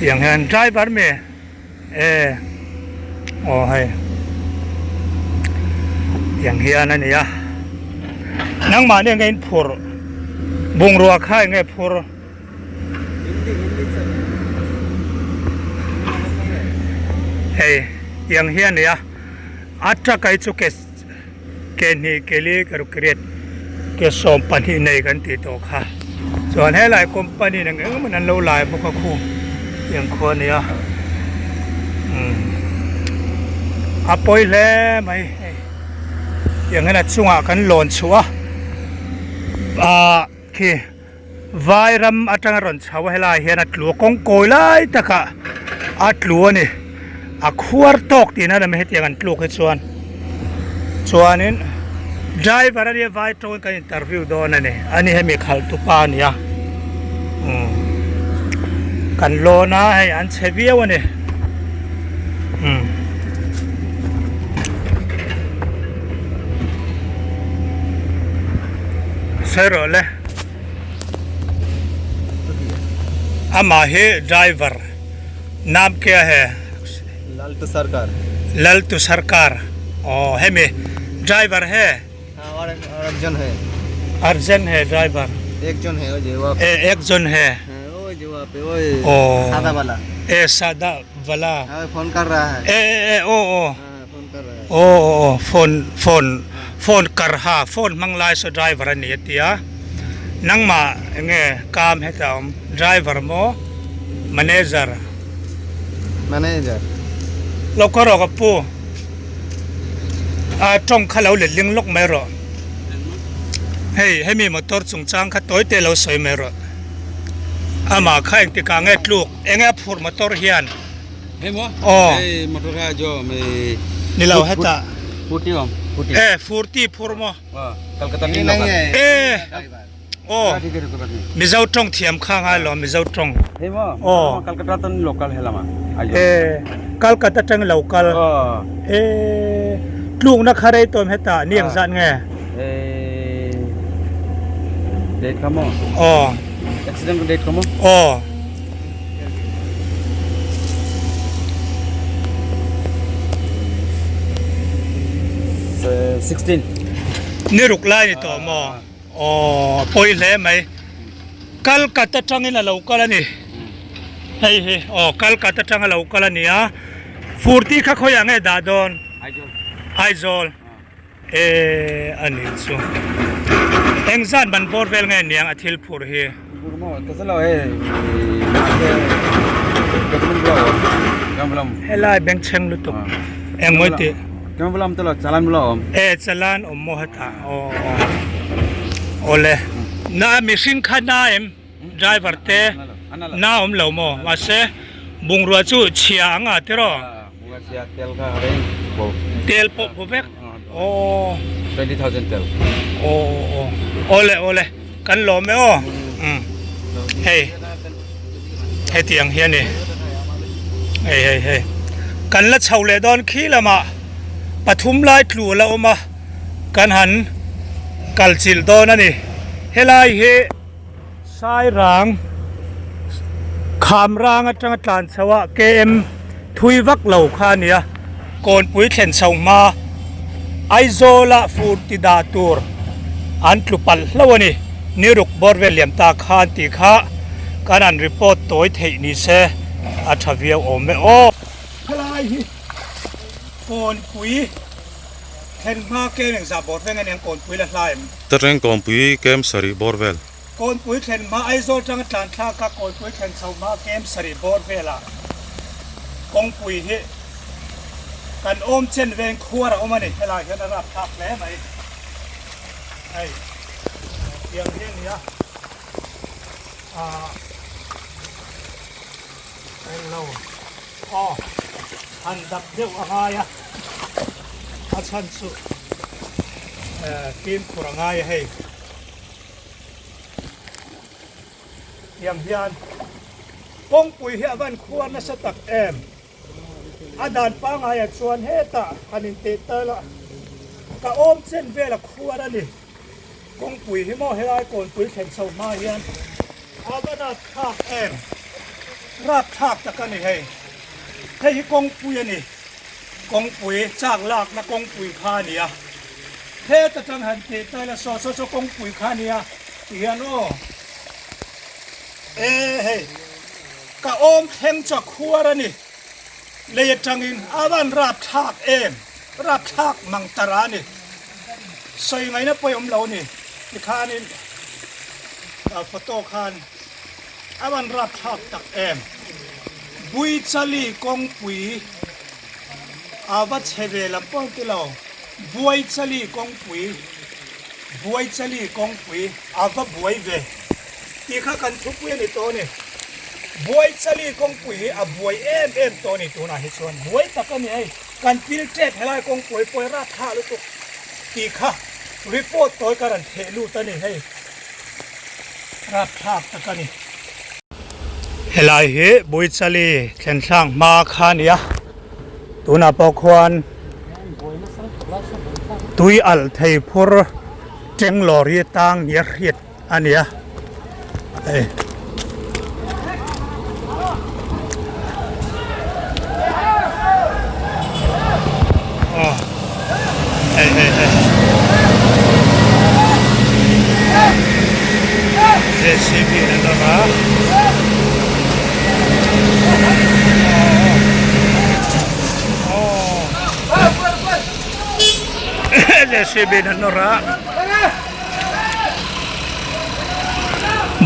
S2: tiang hian driver mi. E aw hei tiang hian a ni a nangmahni enge in phurh bungrua kha enge phur hei tiang hi a ni a a truck a hi chu ke ke hnih ke li ka ruk riat ke 12 nei kan tih tawh kha chuan helai company in eng eng emaw an lo lai bawk a khu tiang khu a nia umm a pawi hle mai hei tiang hian a chungah kan lawn chhuah a ah khi vai ram atanga rawn chho a helaiah hian a tlu a kawng kawi lai takah a tlu a ni a khuar tawk tihna a ni mai hetiang an tluk hi chuan chuanin driver a nia vai tawngin kan interview dawn a ni ani hemi khalh tu pa a ni a umm kan lawn a hei an chhe viau a ni umm. Sawi rawh le amah hi driver nam kya hai
S6: Laltu Sarkar
S2: Laltu Sarkar aw hemi driver he
S6: Arjun hai
S2: Arjun hai driver
S6: ek jon hai
S2: e ek jon hai
S6: o
S2: e sada wala
S6: phone kar raha hai
S2: e e o o Aw aw aw phone phone phone karha phone hmang lai saw driver a ni a tia nangmah eng nge kam hetah a awm driver maw manager
S6: manager
S2: lo khaw rawh ka pu a tawng kha lo let ling lawk mai rawh hei hemi motor chungchang kha tawi te lo sawi mai rawh amah kha engtikah nge tluk eng nge a phurh motor hian. Aw. Ni lo hetah. E furti phur maw. E aw Mizo tawng thiam kha ngai lo Mizo tawng. Aw. E Calcutta tang lo kal. E tlukna kha rei tawm hetah ni ang zat nge. Aw. Aw. Ni ruk lai ni tawh maw? Aw pawi hle mai. Calcutta atangin a lo kal a ni. Hei hi aw Calcutta atang a lo kal a ni a. Furti kha khawiah nge dah dawn? Aizawl. E a ni chu. Eng zat man bawr vel nge niang a thil phur hi? Helai bengchheng lutuk eng mawi tih? E chalan awm maw hetah aw aw awle na mihring kha na em driver te na awm lo maw mahse bungrua chu chhia ang a tiraw? Tel pawh bo vek aw
S5: 20000 tel
S2: aw aw awle awle kan lawm e aw um hei hetiang hi ani hei hei hei kan la chho leh dawn khi lamah pathum lai tlu a la awm a kan han kal chilh dawn ani helai hi. Sairang Khamrang atanga tlan chho a KM thui vak lo kha a nia Kawnpui thlen chho hma Aizawl ah fur ti dah tur an tlu palh hlauh a ni ni ruk bawr vel liam ta khan tih kha kan han report tawi theih ni se a tha viau awm e aw. Helai hi Kawnpui. Thlen hma kem engzah bawr veng a ni ang Kawnpui la hla em?
S7: Tereng Kawnpui kem sarih bawr vel.
S2: Kawnpui thlen hma Aizawl tanga tlan thlak a Kawnpui thlen chho hma kem sarih bawr velah kawngpui hi kan awm chen veng khuar a awm a ni. Helai hian a rap thlak hle mai. Hei tiang hi a ni a. Ahh englo aw han dap deuh a ngai a a chhan chu eh fimkhur a ngai a hei tiang hian kawngpui hi a van khuar nasa tak em a dan pangai ah chuan hetah han intih tal a ka awm chen vel a khuar a ni. Kawngpui hi maw helai kawnpui thlen chho hma hian a va rapthlak em? Rapthlak tak a ni hei. Hei hi kawngpui a ni. Kawngpui chak lakna kawngpui kha a ni a. Heta tang han tih ta ila saw saw saw kawngpui kha a ni a ti hian aw. E hei ka awm thleng chu a khuar a ni. Lei atangin a van rapthlak em? Rapthlak mang tara a ni. Sawi ngaihna pawh awm lo a ni. Tikhanin photo khan a van rapthlak tak em. Buichali kawngpui a va chhe ve lam pawh an ti lo. Buaichali kawngpui Buaichali kawngpui a va buai ve tih kha kan thupui a ni tawh a ni. Buaichali kawngpui hi a buai em em tawh a ni tunah hi chuan buai tak a ni hei. Kan pil tep helai kawngpui pawi rat thlah lutuk tih kha report tawi ka rawn theh lut a ni hei rapthlak tak a ni. Helai hi Buichali thlenthlang hma kha a ni a, tunah pawh khuan tui alh thei phur teng lawri tang nia hriat a ni a hei. Aw hei hei hei JCB in an rawn a aw JCB in an nawr a.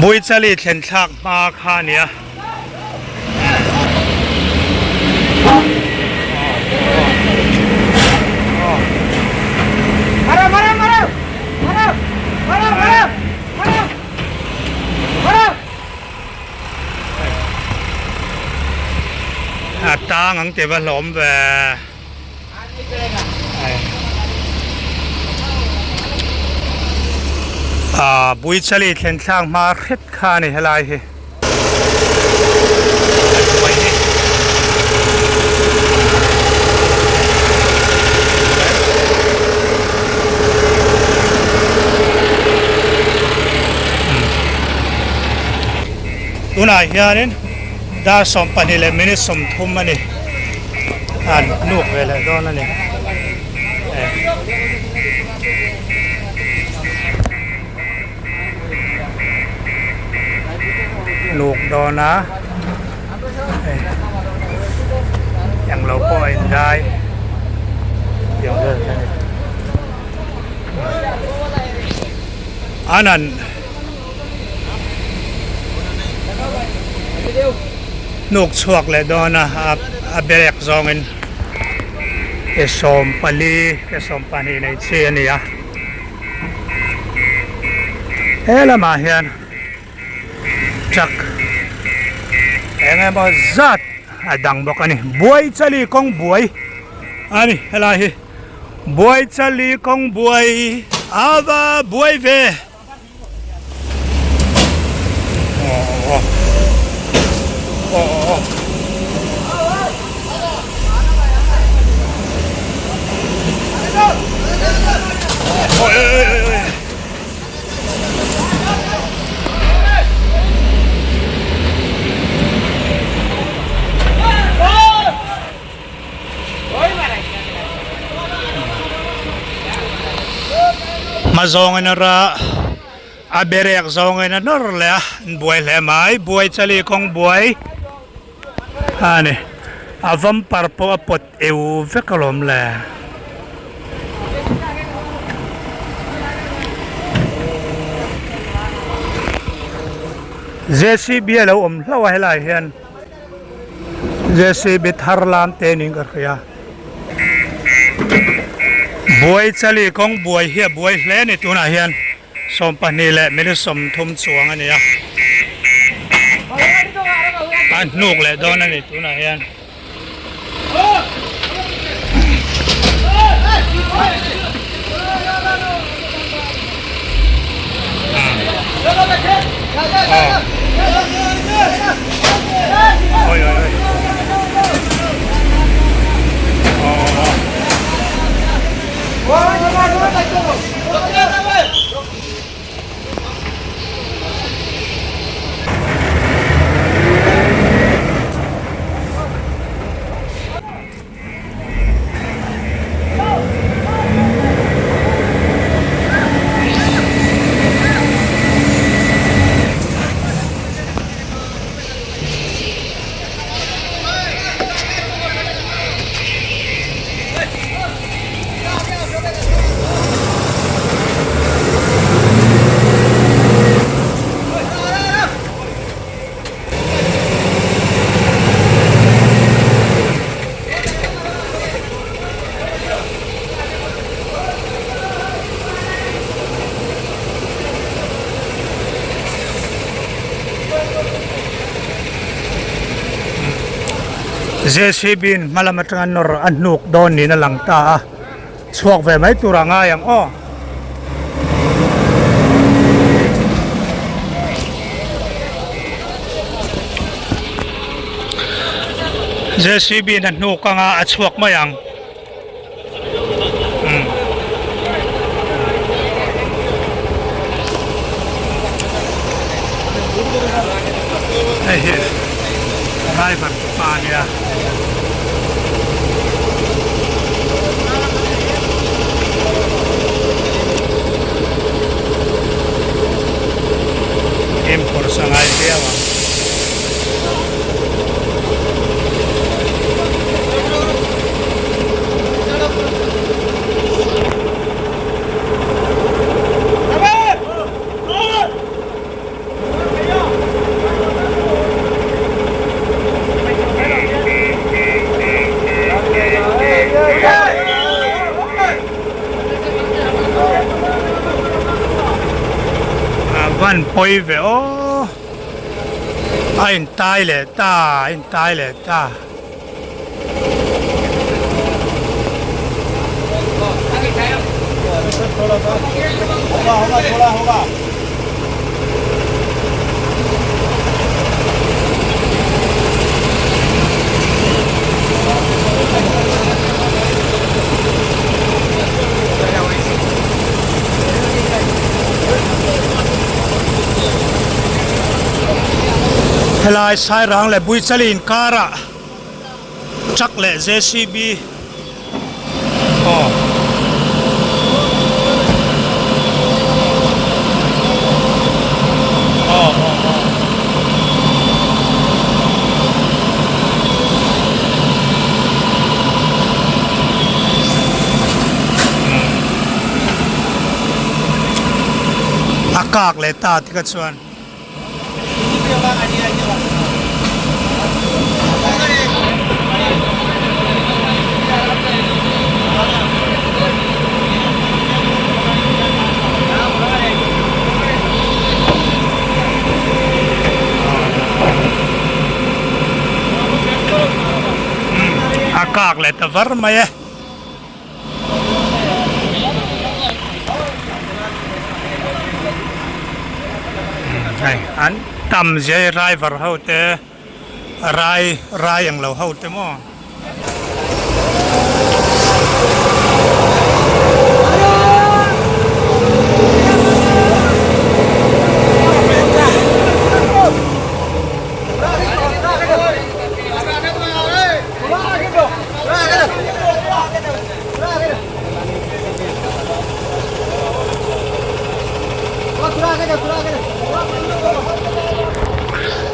S2: Buichali thlen thlak hma kha a ni a. A tang ang tih va hlawm ve. Aaa Buichali thlen thlak hma hret kha a ni helai hi. Tunah hianin dar 12 leh minute 30 a ni. an hnuk ve leh dawn a ni hnuk dawn a englo pawh a indai tiang vel te a ni an an Hnuk chhuak leh dawn a a berek zawngin ke 14 ke 12 nei chi a ni a he lamah hian truck eng emaw zat a dang bawk a ni Buaichali kawng buai a ni helai hi Buaichali kawng buai a va buai ve. Hma zawngin a rah a berek zawngin a nawr leh a an buai hle mai buai chali kawng buai a ni a vampar pawh a pawt eu vek alawm le. Jcb a lo awm hlauh a helaiah hian jcb thar lam te niin ka hria buai chali kawng buai hi a buai hle a ni tunah hian 22 leh minute 30 chuang a ni a a hnuk leh dawn a ni tunah hian. Jcb in hma lam atanga nawr a hnuk dawn niin a lang ta a chhuak ve mai tur a ngai ang aw. Jcb in a hnuk anga a chhuak mai ang. Umm. Hei hi driver pa a nia. Fimkhur sa ngai viau ang. A van pawi ve aw a intai leh ta a intai leh ta. Helai Sairang leh Buichali inkarah truck leh jcb aw aw aw aw a kak leh ta te kha chuan. A kak leh ta var mai e. Hei an tam zia hi driver ho te rai rai ang lo ho te maw.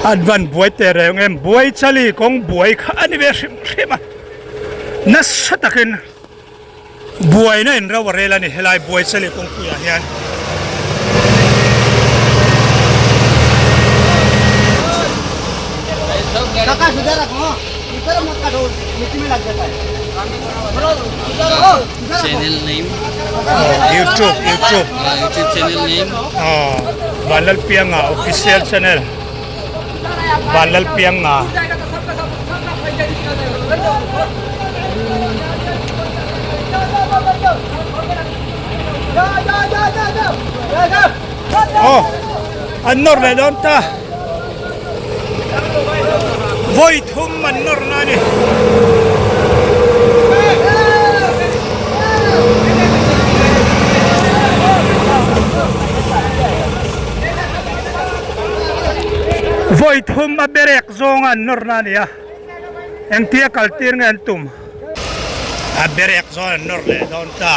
S2: An van buai teh reng em buai chali kawng buai kha a ni ve hrim hrim a nasa takin buaina in ro a rel a ni helai buai chali kawngpuiah hian.
S8: Channel name.
S2: YouTube YouTube.
S8: YouTube channel name.
S2: Aw Vanlalpianga official channel. Vanlalpianga. Aw an nawr leh dawn ta. Vawi thum an nawr na a ni. Vawi thum a berek zawnga an nawr na a ni a, engtia kal tir nge an tum? A berek zawn an nawr leh dawn ta.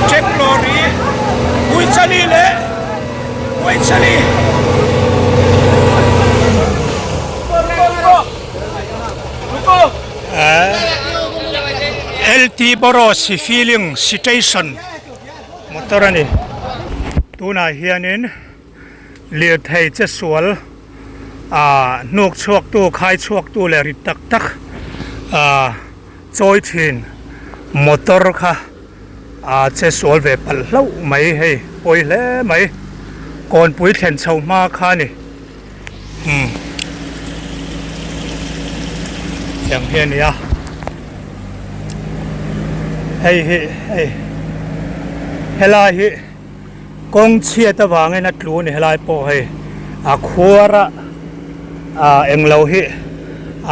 S2: Check lorry Uichali leh Uichali LT Borough si filling station motor a ni. Tunah hianin lirthei che sual ah hnuk chhuak tu khai chhuak tu leh rit tak tak ah chawi thin motor kha ah che sual ve palh hlauh mai hei pawi hle mai kawnpui thlen chho hma kha a ni. Umm tiang hi a ni a hei hi hei helai hi kawng chhiat avangin a tlu a ni helai pawh hei a khuar a ah englo hi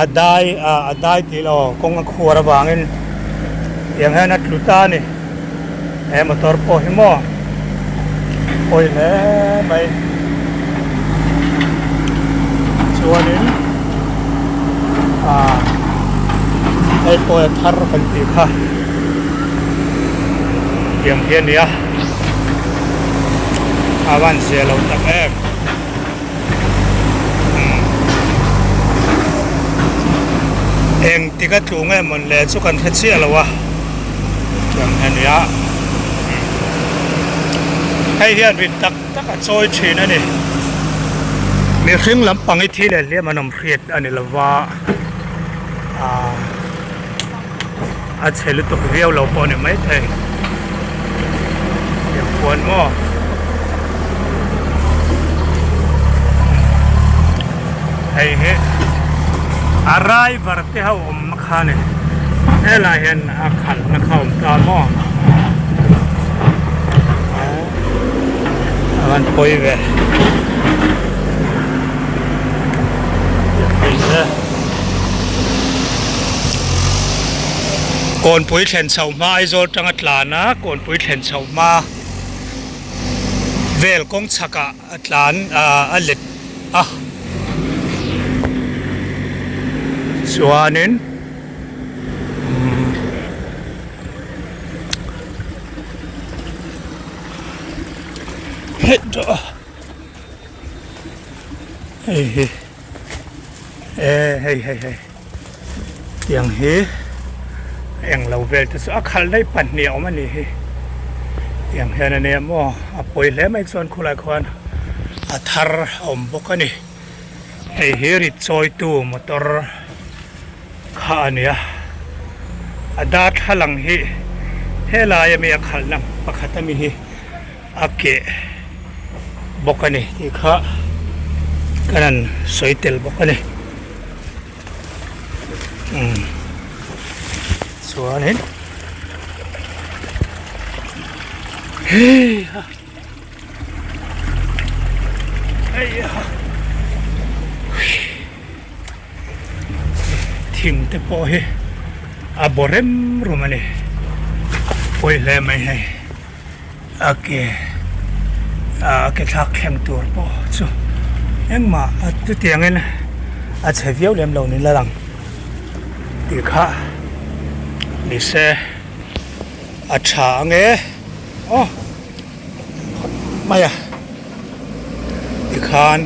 S2: a dai ah a dai tih lo kawng a khuar avangin tiang hian a tlu ta a ni he motor pawh hi maw pawi hle mai chuanin ah hei pawh a thar kan tih kha tiang hi a ni a a van zia lo tak em eng tik a tlu nge mawn le chu kan hre chiah lo a tiang hi a ni a hei hian rit tak tak a chawi thin a ni mihring lampang hi thi leh hliam an awm hriat a ni lova ah a chhe lutuk viau lo pawh a ni maithei tiang khuan maw hei hi a driver te ho awm na kha a ni helai hian a khalh na kha a awm ta maw a van pawi ve. Kawnpui thlen chhoh hma Aizawl tanga tlan a kawnpui thlen chhoh hma vel kawng chhakah a tlan ah a let a chuanin umm hei hi. E hei hei hei tiang hi eng lo vel te chu a khal daih pahnih a awm a nih hi tiang hian a nia maw a pawi hle mai chuan khulai khuan a thar a awm bawk a ni hei hi rit chawi tu motor kha a ni a a darthlalang hi helai ami a khalhna pakhat ami hi. A keh bawk a ni tih kha kan han sawi tel bawk a ni umm chuanin hei ha hei ha thing te pawh hi a baw rem rum a ni pawi hle mai hei. A ke a ke thlak thleng tur pawh chu engmah a chutiangin a chhe viau lem lo niin a lang tih kha ni se a tha ange aw mai a tikhan.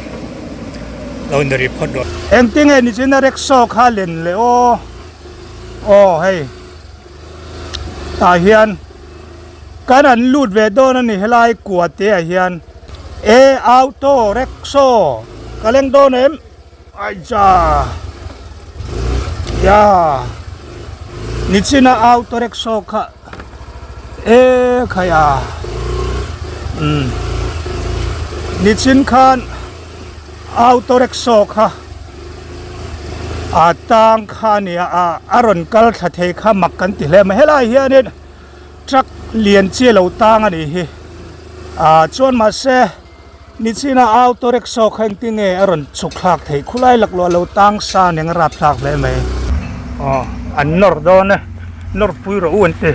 S2: Lo ni rih phawt rawh. Engtinge nichina rickshaw kha len leh aw. Aw hei tah hian kan an lut ve dawn a ni helai kua te ah hian e auto rickshaw ka leng dawn em aicha ya nichina auto rickshaw kha e khai a umm nichin khan. Auto rickshaw kha a tang kha a nia a a rawn kal thla thei kha mak kan ti hle mai helai hianin truck lian chi a lo tang a nih hi ah chuan mahse nichina auto rickshaw kha engtin nge a rawn chhuk thlak theih khulai laklawh a lo tang sa nen a rap thlak hle mai aw an nawr dawn e nawr pui rawh u an ti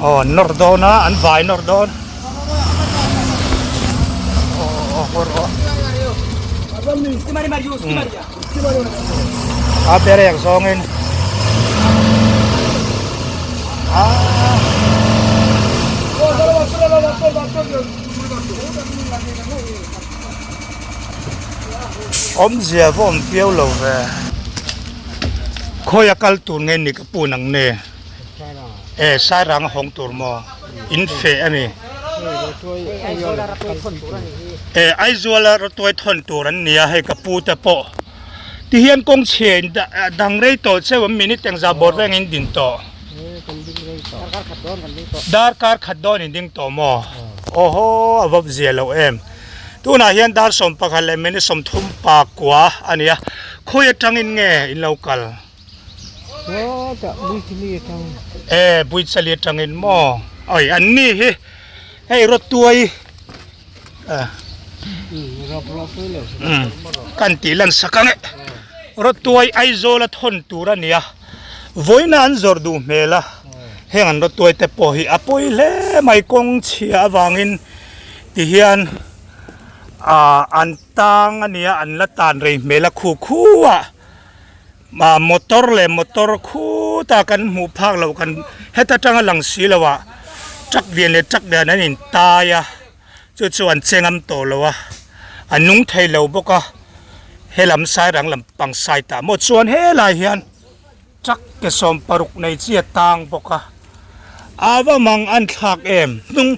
S2: aw an nawr dawn a an vai nawr dawn. A berek zawngin awmzia va awm viau lo ve khawi a kal tur nge ni ka pu nang ne e sairang a hawng tur maw. In feh a ni. E Aizawla rawtuai thawn tur an ni a hei ka pu te pawh ti hian kawng chhia in dang rei tawh cheu a minute engzah bawr veng in din tawh darkar khat dawn in ding tawh maw aw haw a vawp zia loh em tunah hian dar 11 leh minute 30 pa kua a ni a khawi atangin nge in lo kal. E Buichali atangin maw oi an ni hi hei rawtuai kan tih lan sak ang e rawtuai Aizawl a thawn tur a nia vawiina an zawrh duh hmel a heng an rawtuai te pawh hi a pawi hle mai kawng chhia avangin ti hian ah an tang a nia an la tan rei hmel a khu khu a. Ah motor leh motor khutah kan hmuh phak loh kan heta tanga lang si lo ah truck lian leh truck lian an in tai a chu chu an che ngam tawh lo a a nung thei lo bawk a helam sairang lampang side ah maw chuan helai hian truck ke 16 nei chi a tang bawk a a va mang an thlak em hnung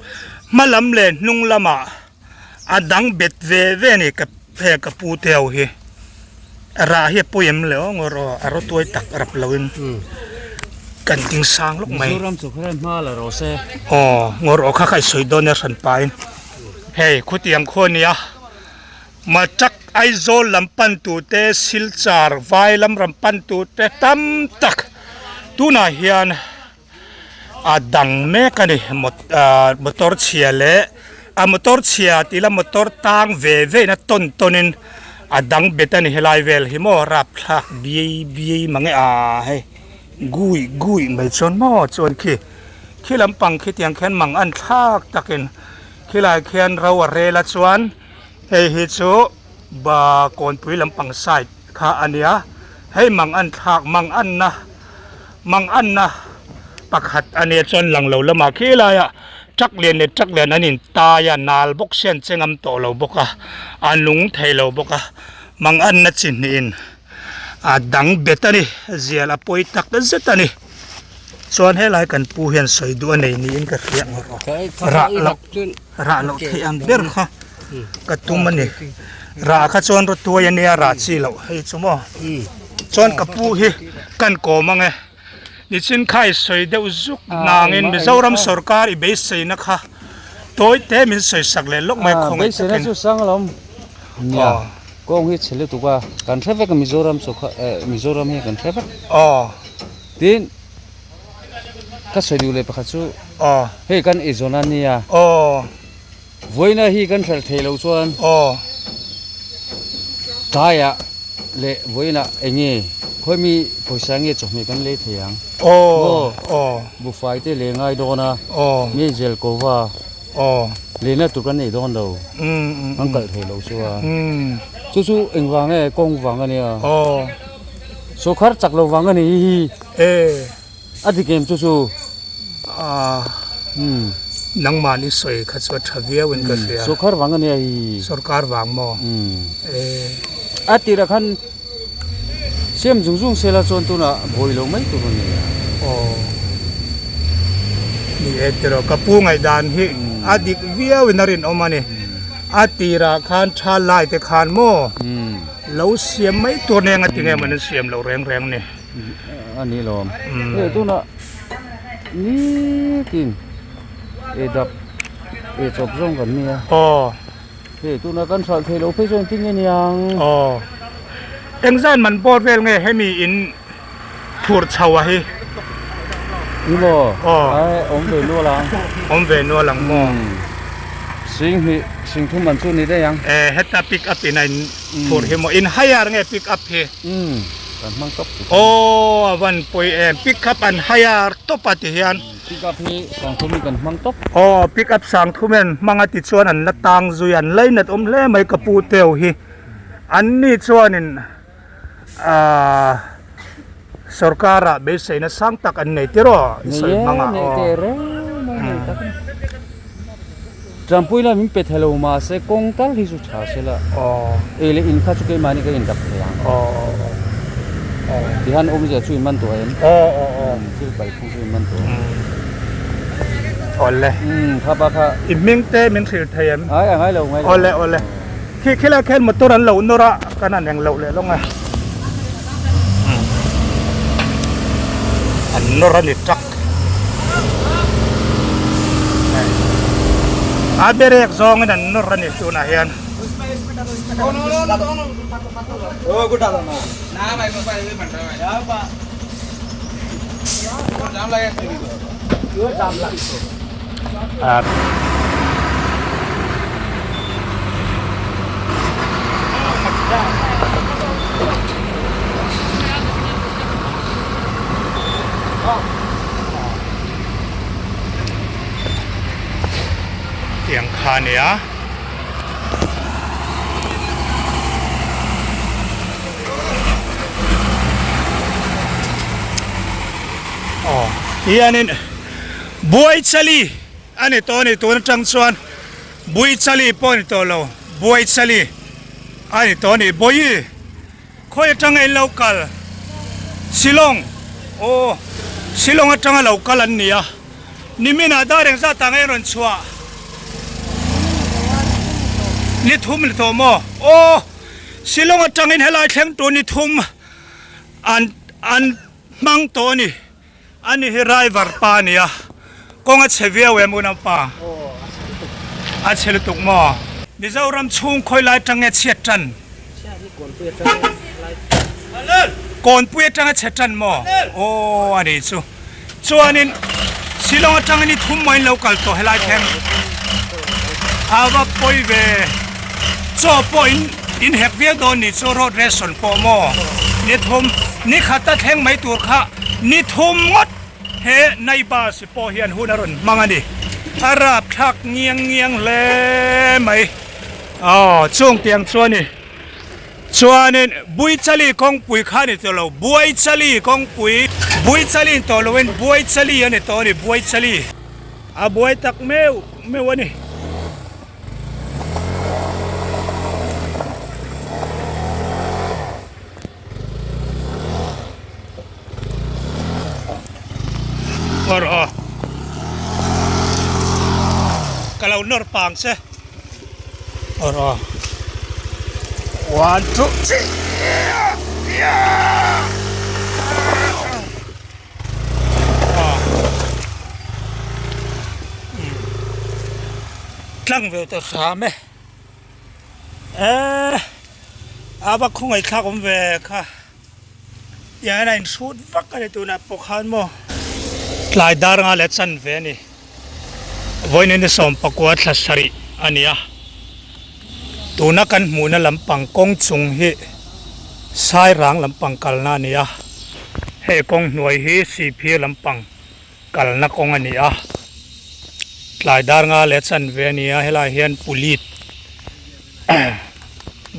S2: hma lam leh hnung lamah. A dang bet ve ve a ni ka he ka pu te ho hi rah hi a pawi em le aw ngawr aw a rawtuai tak rap lo in kan ding sang lawk mai
S5: Mizoram chu khaw hma la rawh se
S2: aw ngawr aw kha kha i sawi dawn nia hran pa in hei khutiang khaw a nia Matak Aizawl lam pan tu te Silchar vai lam ram pan tu te tam tak tunah hian. A dang mek a ni motor chhia leh a motor chhia tih ila motor tang ve ve in a tawn tawn in a dang bet a ni helai vel hi maw rapthlak biai biai mang e aa hei gui gui mai chuan maw chuan khi khi lampang khi tiang khian mang an thlak takin khilai khian ro a rel a chuan hei hi chu ba kawnpui lampang side kha a nia hei mang an thlak mang anna. Mang anna pakhat a nia chuan lang lo lamah khi laiah truck lian leh truck lian an intai a nal bawk se an che ngam tawh lo bawk a a nung thei lo bawk a mang anna chi hnihin a dang bet a ni zial a pawi tak zet a ni chuan helai kan pu hian sawi duh a nei niin ka hria rah loh rah loh theih ang ber kha ka tum a ni rah kha chuan rawtuai a nia rah chi loh hei chu maw. Chuan ka pu hi kan kawm ang e. Nichin kha i sawi deuh zuk nangin Mizoram sorkar i beiseina kha tawi te min sawi sak leh lawk mai khawngaih takin.
S5: Beiseina chu sang alawm. Nia, kawng hi chhe lutuk a, kan hre vek a Mizoram sorkar Mizoram hi kan hre vek. Tin, ka sawi duh leh pakhat chu hei kan eizawn a nia. Vawiina hi kan hralh theih loh chuan tlaiah leh vawiinah eng nge khawi mi pawisa nge chawhmeh kan lei thei ang maw buhfai te lei ngai dawn a nge zel kova leina tur kan nei dawn lo kan kalh theih loh chuan chu chu engvang nge kawng vang a nia sawrkar chak lo vang a ni hi. A dik em chu chu?
S2: Aaa nangmahni sawi kha chu a tha viau in ka hria.
S5: Sorkar vang a nia hi.
S2: Sorkar vang maw? Ee.
S9: A tirah khan siam zung zung sela chuan tunah buai lo mai tur a ni a.
S2: Aw. Ni e tiraw ka pu ngaihdan hi a dik viau in a rinawm a ni. A tirah khan tha lai te khan maw lo siam mai tur nen a ti nge maw an siam lo reng reng ni.
S9: A ni lawm. Hei tunah nitin ei dap ei chawp zawng kan nia.
S2: Aw.
S9: Hei tuna kan hralh theih loh phei chuan engtin nge niang?
S2: Aw. Engzan man bawr vel nge hemi in phur chho a hi?
S9: Ni maw?
S2: Aw.
S9: Ai awm ve nual ang.
S2: Awm ve nual ang maw?
S9: Sing hnih, sing thum man chu ni daih ang.
S2: E heta pick up in a in phur hi maw? In hire nge pick up hi?
S9: Umm kan hmang tawp.
S2: Aw a van pawi em pick up an hire tawp a ti hian.
S9: Pick up hi sangthum in kan hmang tawp.
S2: Aw pick up sangthum in an hmang a ti chuan an la tang zui an lainat awm hle mai ka pu teu hi an ni chuanin ahh sorkar ah beiseina sang tak an nei tir aw i sawi hmang ah
S9: aw. Nei reng mai nei tak a ni. Tanpui la min pe thei lo mahse kawng tal hi chu tha se la.
S2: Aw.
S9: Ei leh in kha chu keimahni ka indap thei ang.
S2: Aw aw aw. Aw.
S9: Tihan awmzia chu in man tawh em?
S2: Aw aw aw.
S9: Thil kal phung chu in man tawh.
S2: Awle.
S9: Umm kha pa kha.
S2: I hming te min hrilh thei em?
S9: Ai a ngai lo ngai lo.
S2: Awle awle. Khi khilai khian motor an lo nawr a kan han eng loh leh lawng a. An nawr a ni tak. A berek zawngin an nawr a ni tunah hian. Tiang kha a nia. Aw hianin Buaichali a ni tawh a ni tun atang chuan Buichali pawh a ni tawh lo Buaichali a ni tawh a ni Bawihi. Khawi atanga in lo kal? Shillong aw Shillong atanga lo kal an ni a, niminah dar engzat ah nge rawn chhuah? Ni thum ni tawh maw? Aw Shillong atangin helai thleng tur ni thum an an hmang tawh a ni. Ani hi driver pa a ni a, kawng a chhe viau em unaupa? A chhe lutuk maw? Mizoram chhung khawi lai atang nge chhiat tan? Kawnpui atang a chhe tan maw? Aw a ni chu. Chuanin Shillong atangin i thum mahin lo kal tawh helai thleng. A va pawi ve. Chaw pawh in in hek viau dawn ni chu road ration pawh maw? Ni thum ni khat a thleng mai tur kha ni thum ngawt he nai bus pawh hian hun a rawn hmang a ni. A rap thlak ngiang ngiang hle mai. Aw chung tiang chu a ni. Chuanin Buichali kawngpui kha a ni tawh lo, Buaichali kawngpui, Buichali ni tawh loin Buaichali a ni tawh a ni, Buaichali. A buai tak meuh meuh a ni. Awr aw ka lo nawr pang che awr aw one two three tlang ve ta hram e eh a va khawngaih thlak awm ve kha tiang hian a inhrut vak a ni tunah pawh khan maw tlai dar nga leh chan ve a ni vawiin ni 19 thla sarih a ni a tuna kan hmuhna lampang kawng chung hi sairang lampang kalna a ni a hei kawng hnuai hi sihphir lampang kalna kawng a ni a tlai dar nga leh chan ve a ni a helaiah hian pulit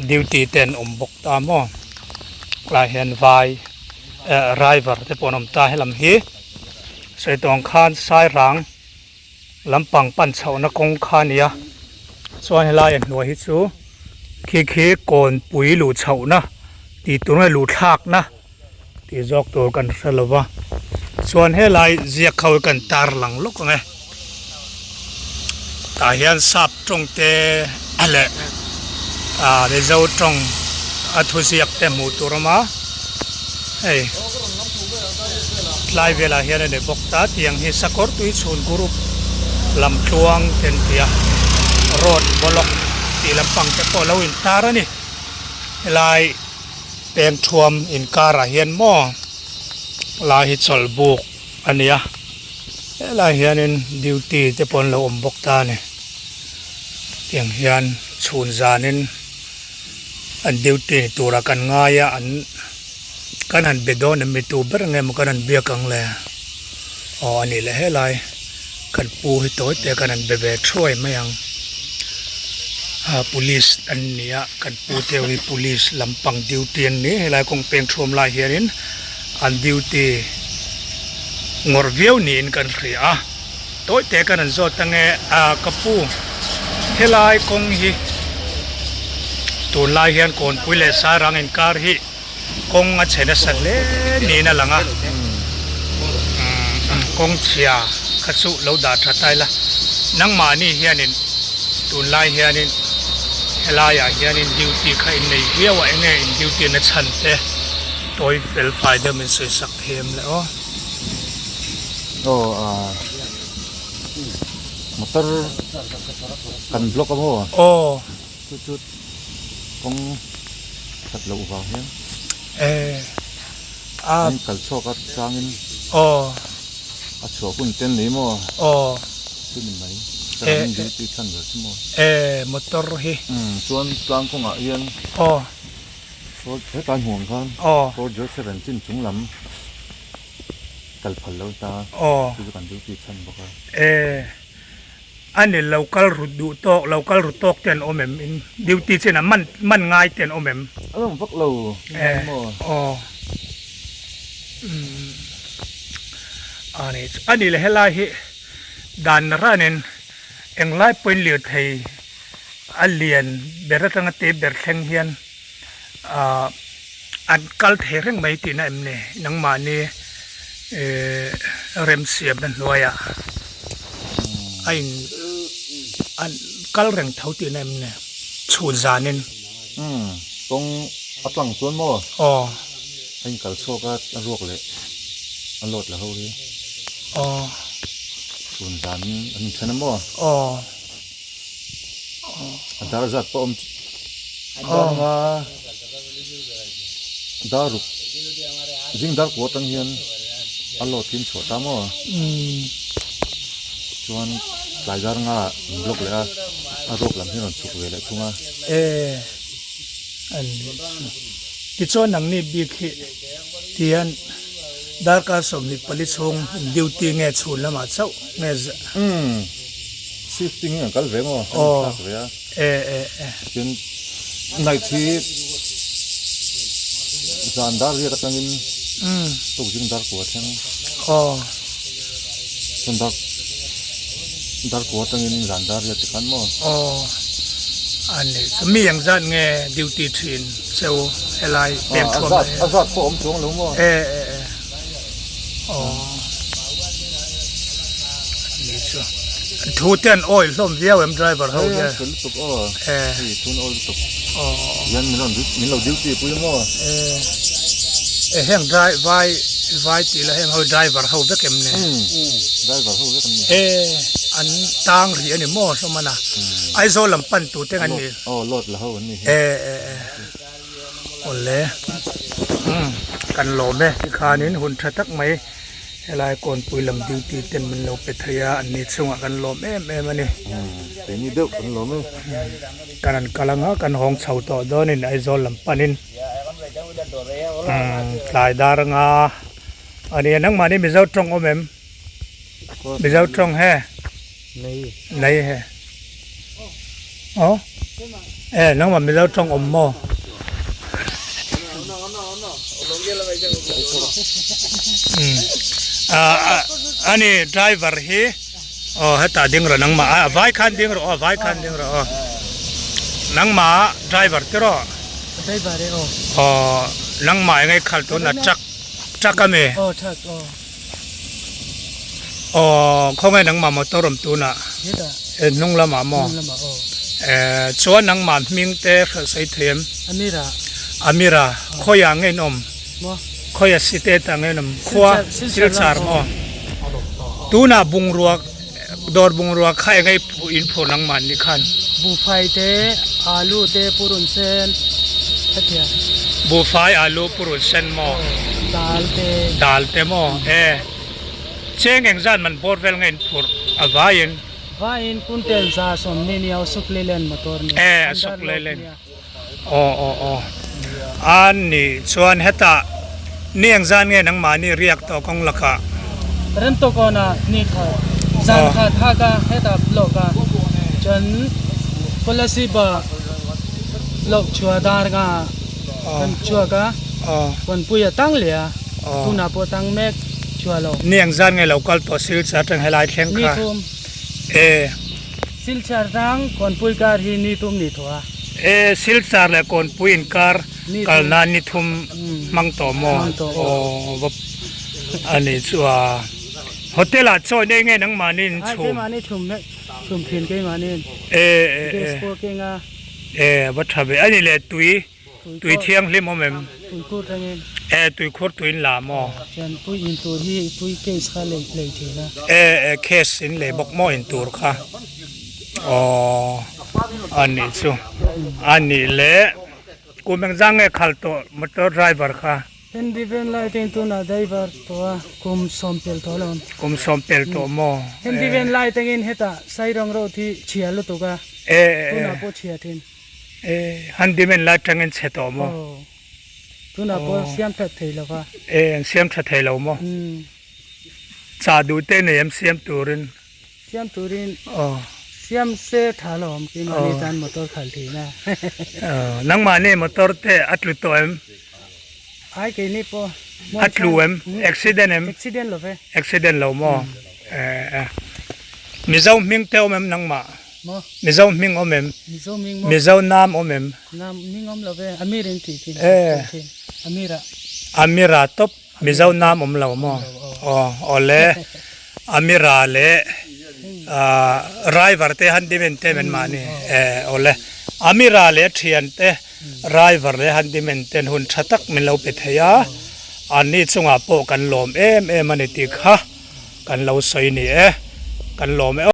S2: duty te an awm bawk ta maw helaiah hian vai eh driver te pawh an awm ta helam hi sawi tawh ang khan sairang lampang pan chhohna kawng kha a ni a chuan helai a hnuai hi chu. Khi khi kawnpui luh chhohna tih tur nge luh thlakna tih zawk tur kan hre lo va chuan helai ziak ho hi kan tar lang lawk ang e tah hian sap tawng te leh ah mizo tawng a thu ziak te hmuh tur a awm a hei tlai velah hian a ni bawk ta tiang hi sakawr tui chhun group lamtluang te an ti a road block tih lampang te pawh a lo intar a ni helai. Peng thuam inkarah hian maw lai hi chawlh buk a ni a helaiah hianin duty te pawh an lo awm bawk ta a ni tiang hian chhun zanin an duty ni turah kan ngai a an kan han be dawn em mi tu ber nge maw kan han biak ang le aw a nih leh helai kan pu hi tawi te kan han be ve thuai mai ang ah police an ni a kan pu te hi police lampang duty an ni helai kawng peng thuam lai hianin an duty ngawrh viau niin kan hria a tawi te kan han zawt ange ah ka pu helai kawng hi tunlai hian kawnpui leh sairang inkar hi. Kawng a chhe nasa hle niin a lang a, kawng chhia kha chu lo dah tha ta ila, nangmahni hianin tunlai hianin helaiah hianin duty kha in nei viau a, enge in duty na chhan te tawi fel fai deuh min sawi sak thei em le aw.
S9: Aw ah motor kan block a maw?
S2: Aw.
S9: Chu chu kawng that loh vang hian an kal chhuak a changin a chhuah hun te an nei maw chu ni mai chuan an duty chhan ber chu maw
S2: motor hi
S9: chuan tlang kawngah hian hetlai hmuh ang khan 407 chin chung lam kal phal lo ta chu chu kan duty chhan bawk a.
S2: A ni lo kal rut duh tawk lo kal rut tawk te an awm em in duty chin ah man man ngai te an awm em?
S9: An awm vak lo ngai maw?
S2: Aw umm a ni chu a ni le helai hi dan ranin englai pawhin lirthei a lian ber atanga te ber thleng hian ah an kal thei reng mai tihna em ni nangmahni eh remsiamna hnuaiah a in an kal reng tho tihna em ni chhun zanin.
S9: Umm kawng a tlang chuan maw?
S2: Aw.
S9: A in kal chhuak a a ruak leh a load la ho hi.
S2: Aw.
S9: Chhun zanin an inthen a maw?
S2: Aw.
S9: A dar zat pawh awm dar nga dar ruk zing dar kua atang hian a load hi an chhuah ta maw chuan tlai dar nga ah an block leh a a ruak lam hi a rawn chhuk ve leh thung a.
S2: Tichuan nangni bik hi tihian darkar 24 chhung duty nge chhun lamah chauh nge.
S9: Shifting hi an kal ve maw? Kan inthlak ve a. Chuan night hi zan dar riat atangin tukzing dar kua thleng. Chuan dar dar kua atangin zan dar riat tikhan maw?
S2: Ani chu mi ang zat nge duty thin cheu helai peng thuam ah hian?
S9: A zat pawh a awm chuang lo maw?
S2: Ni chu thu te an oil hlawm viau em driver ho hian.
S9: Hei lutuk aw hei thun oil lutuk hian min rawn min lo duty pui maw.
S2: E heng dri vai vai tih la heng ho driver ho vek em ni.
S9: Driver ho vek an ni.
S2: E an tang rih a ni maw hlawm a na Aizawl lam pan tu te an ni.
S9: Aw load la ho an ni.
S2: E e e. Awle kan lawm e tikhanin hun tha tak mai helai kawnpui lam duty ten min lo pe thei a an ni chungah kan lawm em em a ni.
S9: Keini deuh kan lawm e.
S2: Kan an kal anga kan hawng chho tawh dawnin Aizawl lam panin tlai dar anga a nia nangmahni Mizo tawng awm em? Mizo tawng he? Nei he. Aw e nangmah Mizo tawng awm maw? Ani driver hi aw hetah ding rawh nangmah a vai khan ding rawh aw vai khan ding rawh aw. Nangmah driver tiraw?
S4: Driver e aw.
S2: Aw nangmah eng ei khalh tuna truck truck a mi?
S4: Aw truck aw.
S2: Aw khawnge nangmah motor awm tunah?
S4: Hetah.
S2: E hnung lamah maw?
S4: Hnung lamah aw.
S2: E chuan nangmah hming te hrilh sawi thei em?
S4: Amira.
S2: Amira khawiah nge in awm?
S4: Maw?
S2: Khawiah state ah nge in awm? Khua Silchar maw? Tunah bungrua Dawr bungrua kha eng ei in phur nangmah ni khan.
S4: Buhfai te, alu te, purun sen hetiang.
S2: Buhfai, alu, purun sen maw?
S4: Dal te.
S2: Dal te maw? E. Cheng eng zan man bawr vel nge in phur a vaiin?
S4: Vaiin kuntel za sawmhnih nia Ashok Leyland motor nia.
S2: E, Ashok Leyland. Aw aw aw. A nih chuan hetah ni eng zan nge nangmahni riak tawh kawng lakah?
S4: Rem tawh kawnah ni khat zan khat hak a hetah block a chuan Kolasib-ah loh chhuah dar nga kan chhuak a Kawnpui a tang leh a tunah pawh tang mek chhuah lo.
S2: Ni eng zan nge lo kal tawh Silchar atang helai thleng kha?
S4: Ni thum.
S2: E.
S4: Silchar tang Kawnpui kar hi ni tum ni tawh a.
S2: E, Silchar leh Kawnpui inkar kal nan ni thum hmang tawh maw? Aw, va a ni chu a. Hotel ah chaw nei nge nangmahni in chhum?
S4: Ai, keimahni chhum mek, chhum thin keimahni in.
S2: E, e, e.
S4: Gas pawh keng a.
S2: E, va tha ve. A ni leh tui. Tui thianghlim awm em?
S4: Tuikhur tangin.
S2: E, tuikhur tui in la maw?
S4: Chuan tui in tur hi tui case kha lei lei thin a.
S2: E, e, case in lei bawk maw in tur kha? Aww, a nih chu. A nih leh kum engzang nge khalh tawh motor driver kha?
S4: Henry Venlai te tunah driver tawh a, kum sawm pel tawh lo.
S2: Kum sawm pel tawh maw?
S4: Henry Venlai tangin hetah Sairang road hi chhia lutuk a, tunah pawh chhia thin.
S2: E, handyman la atangin chhe tawh maw?
S4: Aw, tunah pawh siam that thei lo va.
S2: E, an siam tha thei lo maw?
S4: Umm.
S2: Chah duh te nei em siam turin?
S4: Siam turin?
S2: Aw.
S4: Siam se tha lo awm keimahni tan motor khalh thin a.
S2: Aw, nangmahni motor te a tlu tawh em?
S4: Ai keini pawh.
S2: A tlu em? Accident em?
S4: Accident lo ve.
S2: Accident lo maw? E, e. Mizo hming te awm em nangmah?
S4: Maw?
S2: Mizo hming awm em?
S4: Mizo hming maw?
S2: Mizo nam awm em?
S4: Nam hming awm lo ve, Amir in tih thin.
S2: Eh.
S4: Amira.
S2: Amira tawp, Mizo nam awm lo maw? Aw, awle. Amira leh driver te handyman te men mahni. Eh, awle. Amira leh thian te, driver leh handyman ten hun tha tak min lo pe thei a. Anni chungah pawh kan lawm em em a ni tih kha kan lo sawi ni e. Kan lawm e.